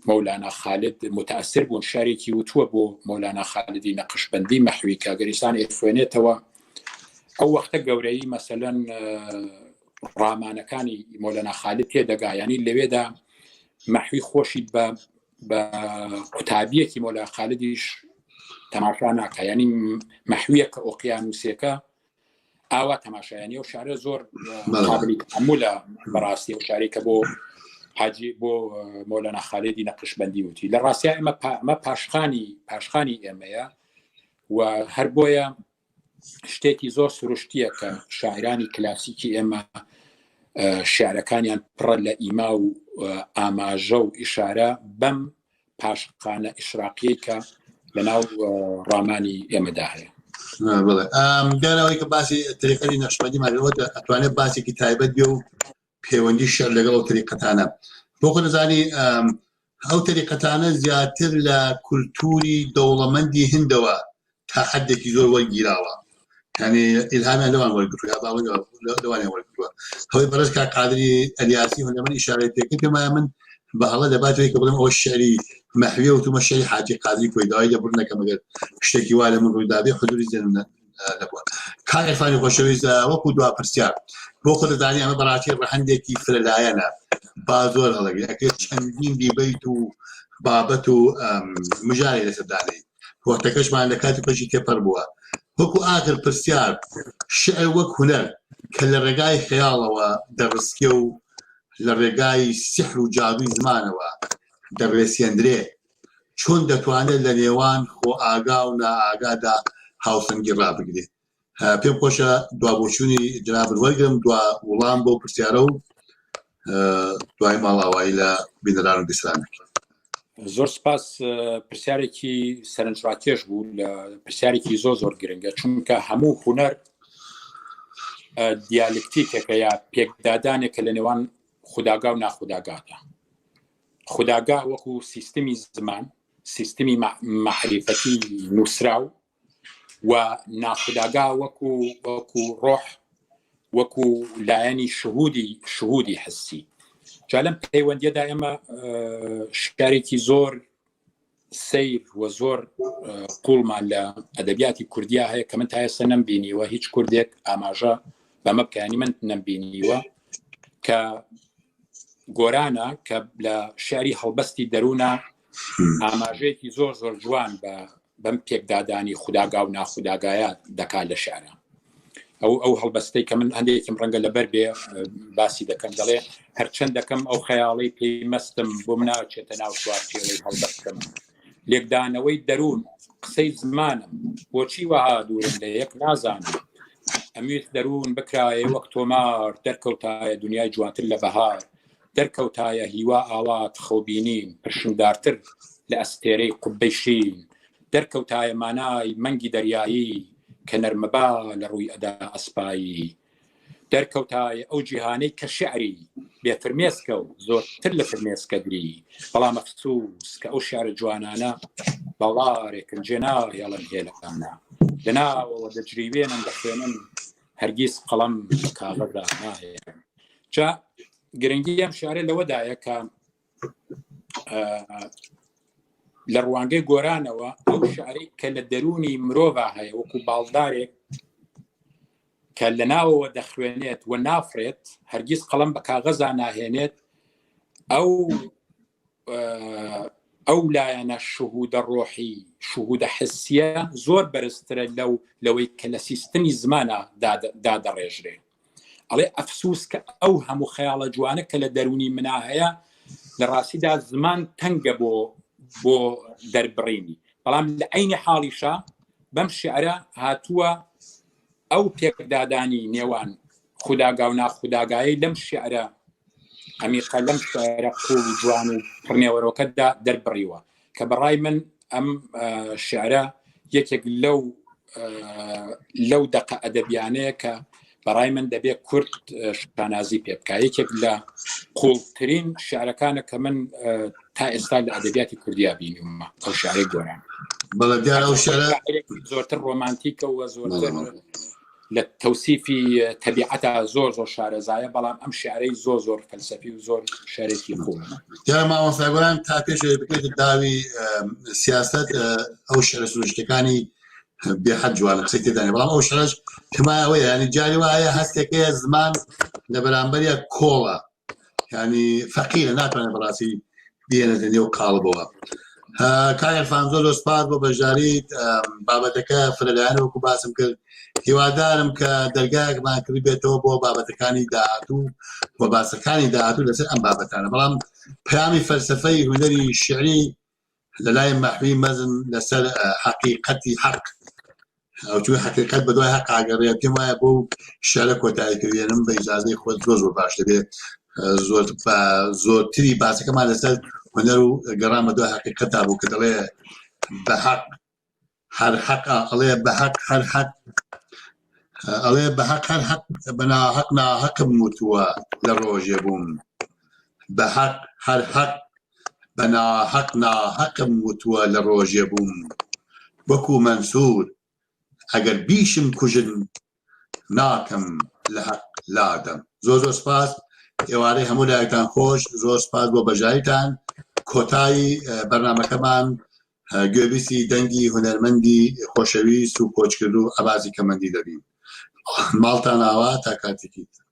مەولانا خالد متەسر بوون شارێکی وتووە بۆ مەولانا خالدی نەقشبەندی مەحوی کە گەریسان ئێخوێنێتەوە ئەو وەختە گەورەی مەسەلەن ڕامانەکانی مۆلەنا خالد تێدەگا ینی لەوێدا مەحوی خۆشی بە بە قوتابیەکی مۆلا خالدیش تەماشا ناکە ینی مەحویە کە ئۆقیانوسێکە. ئاوا تەماشایانی ئەو شارە زۆر قابلی تەحمولە بەڕاستی ئەو شاری کە بۆ حاجی بۆ مۆلانا خالدی نەقشبەندی وتی لە ڕاستیا ئێمە ئەمە پاشخانی پاشخانی ئێمەیە و هەر بۆیە شتێکی زۆر سروشتیە کە شاعرانی کلاسیکی ئێمە شعرەکانیان پڕە لە ئیما و ئاماژە و ئیشارە بەم پاشخانە ئیشراقیەی کە لە ناو ڕامانی ئێمەدا هەیە. دیارەوەی کە باسی تەریقەتی نەقشبەندی ماوە ئەتوانێت باسێکی تایبەت بێ و پەیوەندی شعر لەگەڵ ئەو تەریقەتانە بۆ خۆ دەزانی ئەو تەریقەتانە زیاتر لە کولتوری دەوڵەمەندی هندەوە تا حدێکی زۆر وەرگیراوە یعنی ئیلهامیان لەوان وەرگرتووە یا باوەڕ لەوانیان وەرگرتووە ئەوەی بەڕێز کاک قادری ئەلیاسی هونەرمەند ئیشارەی پێکرد پێم وایە من بە هەڵە لەباتی کە بڵێم ئەوە شعری مەحویە وتومە شعری حاجی قادری کۆی داوای لێبوردن دەکەم ئەگەر شتێکی وا لە من ڕوویدابێ حزوری زێنم نەبووە کاک عیرفانی خۆشەویست وەکو دوا پرسیار بۆ خۆ دەزانی ئەمە بەڕاستی ڕەهەندێکی فرەلایەنە با زۆر هەڵەگرێ ئەکرێت چەندین دیبەیت و بابەت و مژاری لەسەر دانێی وەختەکەشمان لە کاتی خۆشی تێپەر بووە وەکو ئاخر پرسیار شعر وەک هونەر کە لە ڕێگای خەیاڵەوە دەڕسکێ و لە ڕێگای سحر و جادووی زمانەوە دەڕێسێندرێ چۆن دەتوانێت لە نێوان خۆ ئاگا و نائاگادا هاوسەنگی ڕابگرێ پێم خۆشە دوا بۆچوونی جنابت وەرگرم دوا وڵام بۆ پرسیارە و دوای ماڵاوایی لە بینەران و بیسران بکەین. زۆر سپاس پرسیارێکی سەرنجڕاکێش بوو لە پرسیارێکی زۆر زۆر گرنگە چونکە هەموو هونەر دیالکتیکێکە یا پێکدادانێکە لە نێوان خوداگا و ناخوداگادا خوداگا وەکو سیستمی زمان سیستمی مەعریفەتی نووسراو و ناخوداگا وەکو وەکو ڕۆح وەکو لایەنی شهودی شهودی حسی جا لەم پەیوەندیەدا ئێمە شکارێکی زۆر سیر و زۆر قوڵمان لە ئەدەبیاتی کوردیا هەیە کە من تا ئێستا نەمبینیوە هیچ کوردێک ئاماژە بەمە بکانی من نەمبینیوە کە گۆرانە کە لە شعری هەڵبەستی دەروونە ئاماژەیەکی زۆر زۆر جوان بە بەم پێکدادانی خوداگا و ناخوداگایە دەکات لە شعرە ئەو ئەو هەڵبەستەی کە من هەندێکم ڕەنگە لەبەر بێ باسی دەکەم دەڵێ هەرچەند دەکەم ئەو خەیاڵی پێی مەستم بۆم ناچێتە ناو چوارچێوەی هەڵبەستم لێکدانەوەی دەروون قسەی زمانم بۆچی وەها دوورم لە یەک نازانم ئەمویست دەروون بکرایە وەک تۆمار دەرکەوتایە دنیای جوانتر لە بەهار دەرکەوتایە هیوا ئاوات خەوبینین پرشنگدارتر لە ئەستێرەی قوبەی شین دەرکەوتایە مانای مەنگی دەریایی کە نەرمەبا لە ڕووی ئەدا ئەسپایی دەرکەوتایە ئەو جیهانەی کە شعری بێ فرمێسکە و زۆرتر لە فرمێسکە دری بەڵام ئەفسوس کە ئەو شعرە جوانانە باڵارێکن جێ ناهێڵن هێلانە لە ناوەوە دەجریوێنن دەخوێنن هەرگیز قەڵەم بە کاغەزدا ناهێنن جا گرنگی ئەم شعرە لەوەدایە کە لە ڕوانگەی گۆرانەوە ئەو شعرەی کە لە دەرونی مرۆڤ هەیە وەکو باڵدارێک کە لە ناوەوە دەخوێنێت و نافرێت هەرگیز قەڵم بە کاغەزا ناهێنێت ئەو ئەو لایەنە شهودە ڕۆحی شهودە حسیە زۆر بەرزترە لەو لەوەی کە لە سیستمی زمانە دادەڕێژرێ ئەڵێ ئەفسوس کە ئەو هەموو خەیاڵە جوانە کە لە دەرونی منا هەیە لە ڕاستیدا زمان تەنگە بۆ بۆ دەربڕینی بەڵام لە عینی حاڵیشە بەم شعرە هاتووە ئەو پێکدادانی نێوان خوداگا و ناخوداگایی لەم شعرە عەمیقە لەم شعرە قوڵ و جوان و پڕنێوەرۆکەدا دەربڕیوە کە بەڕای من ئەم شعرە یەکێک لەو لەو دەقە ئەدەبیانەیە کە بەڕای من دەبێت کورد شانازی پێ بکە یەکێک لە قوڵترین شعرەکانە کە من تا ئێستا لە ئەدەبیاتی کوردیا بینیومە ئەو شعرەی گۆران بەڵێ دیارە ئەو شعرە زۆرتر ڕۆمانتیکە و زۆرتر لە تەوسیفی تەبیعەتا زۆر زۆر شارەزایە بەڵام ئەم شعرەی زۆر زۆر فەلسەفی و زۆر شعرێکی قوڵە. دیارە مامۆستا گۆران تا پێش ئەوەی بکەوێتە داوی سیاسەت ئەو شعرە سروشتەکانی بێحەد جوانە قسەی تێدا نیە بەڵام ئەو شعرەش پێم وایە ئەوەیە یانی جاری وایە هەستێکەیە زمان لە بەرامبەریا کۆڵە ینی فەقیرە ناتوانێت بەڕاستی بێنێتە نێو قاڵبەوە. کاک عرفان زۆر زۆر سپاس بۆ بەشداریت. بابەتەکە فرەلایەن وەکو باسم کرد، هیوادارم کە دەرگایەکمان کردبێتەوە بۆ بابەتەکانی داهاتوو و باسەکانی داهاتوو لەسەر ئەم بابەتانە. بەڵام پەیامی فەلسەفەی هونەری شعری لە لای مەحوی مەزن لەسەر حەقیقەتی حەق، ئەو چووی حەقیقەت بە دوای حەق ئاگەڕێ، پێم وایە بۆ شعرە کۆتایی کردێنم بە ئیجازەی خۆت زۆر زۆر باش دەبێت. زۆر زۆرتری باسەکەمان لەسەر هونەر و گەڕان بە دوای حەقیقەتدا بوو کە دەڵێ بە حەق هەر حەق، ئەڵێ بە حەق هەر حەق، ئەڵێ بە حەق هەر حەق، بە ناحەق ناحەقم وتووە لە ڕۆژێ بووم. بە حەق هەر حەق، بە ناحەق ناحەقم وتووە لە ڕۆژێ بووم. وەکوو مەنسوور ئەگەر بیشم کوژن ناکەم لە حەق لادەم. زۆر زۆر سپاس، ئێوارەی هەموو لایەکتان خۆش. زۆر سپاس بۆ بەشداریتان. کۆتایی بەرنامەکەمان گوێبیستی دەنگی هونەرمەندی خۆشەویست و کۆچکردوو عەباسی کەمەندی دەبین. ماڵتان ئاوا تا کاتێکی تر.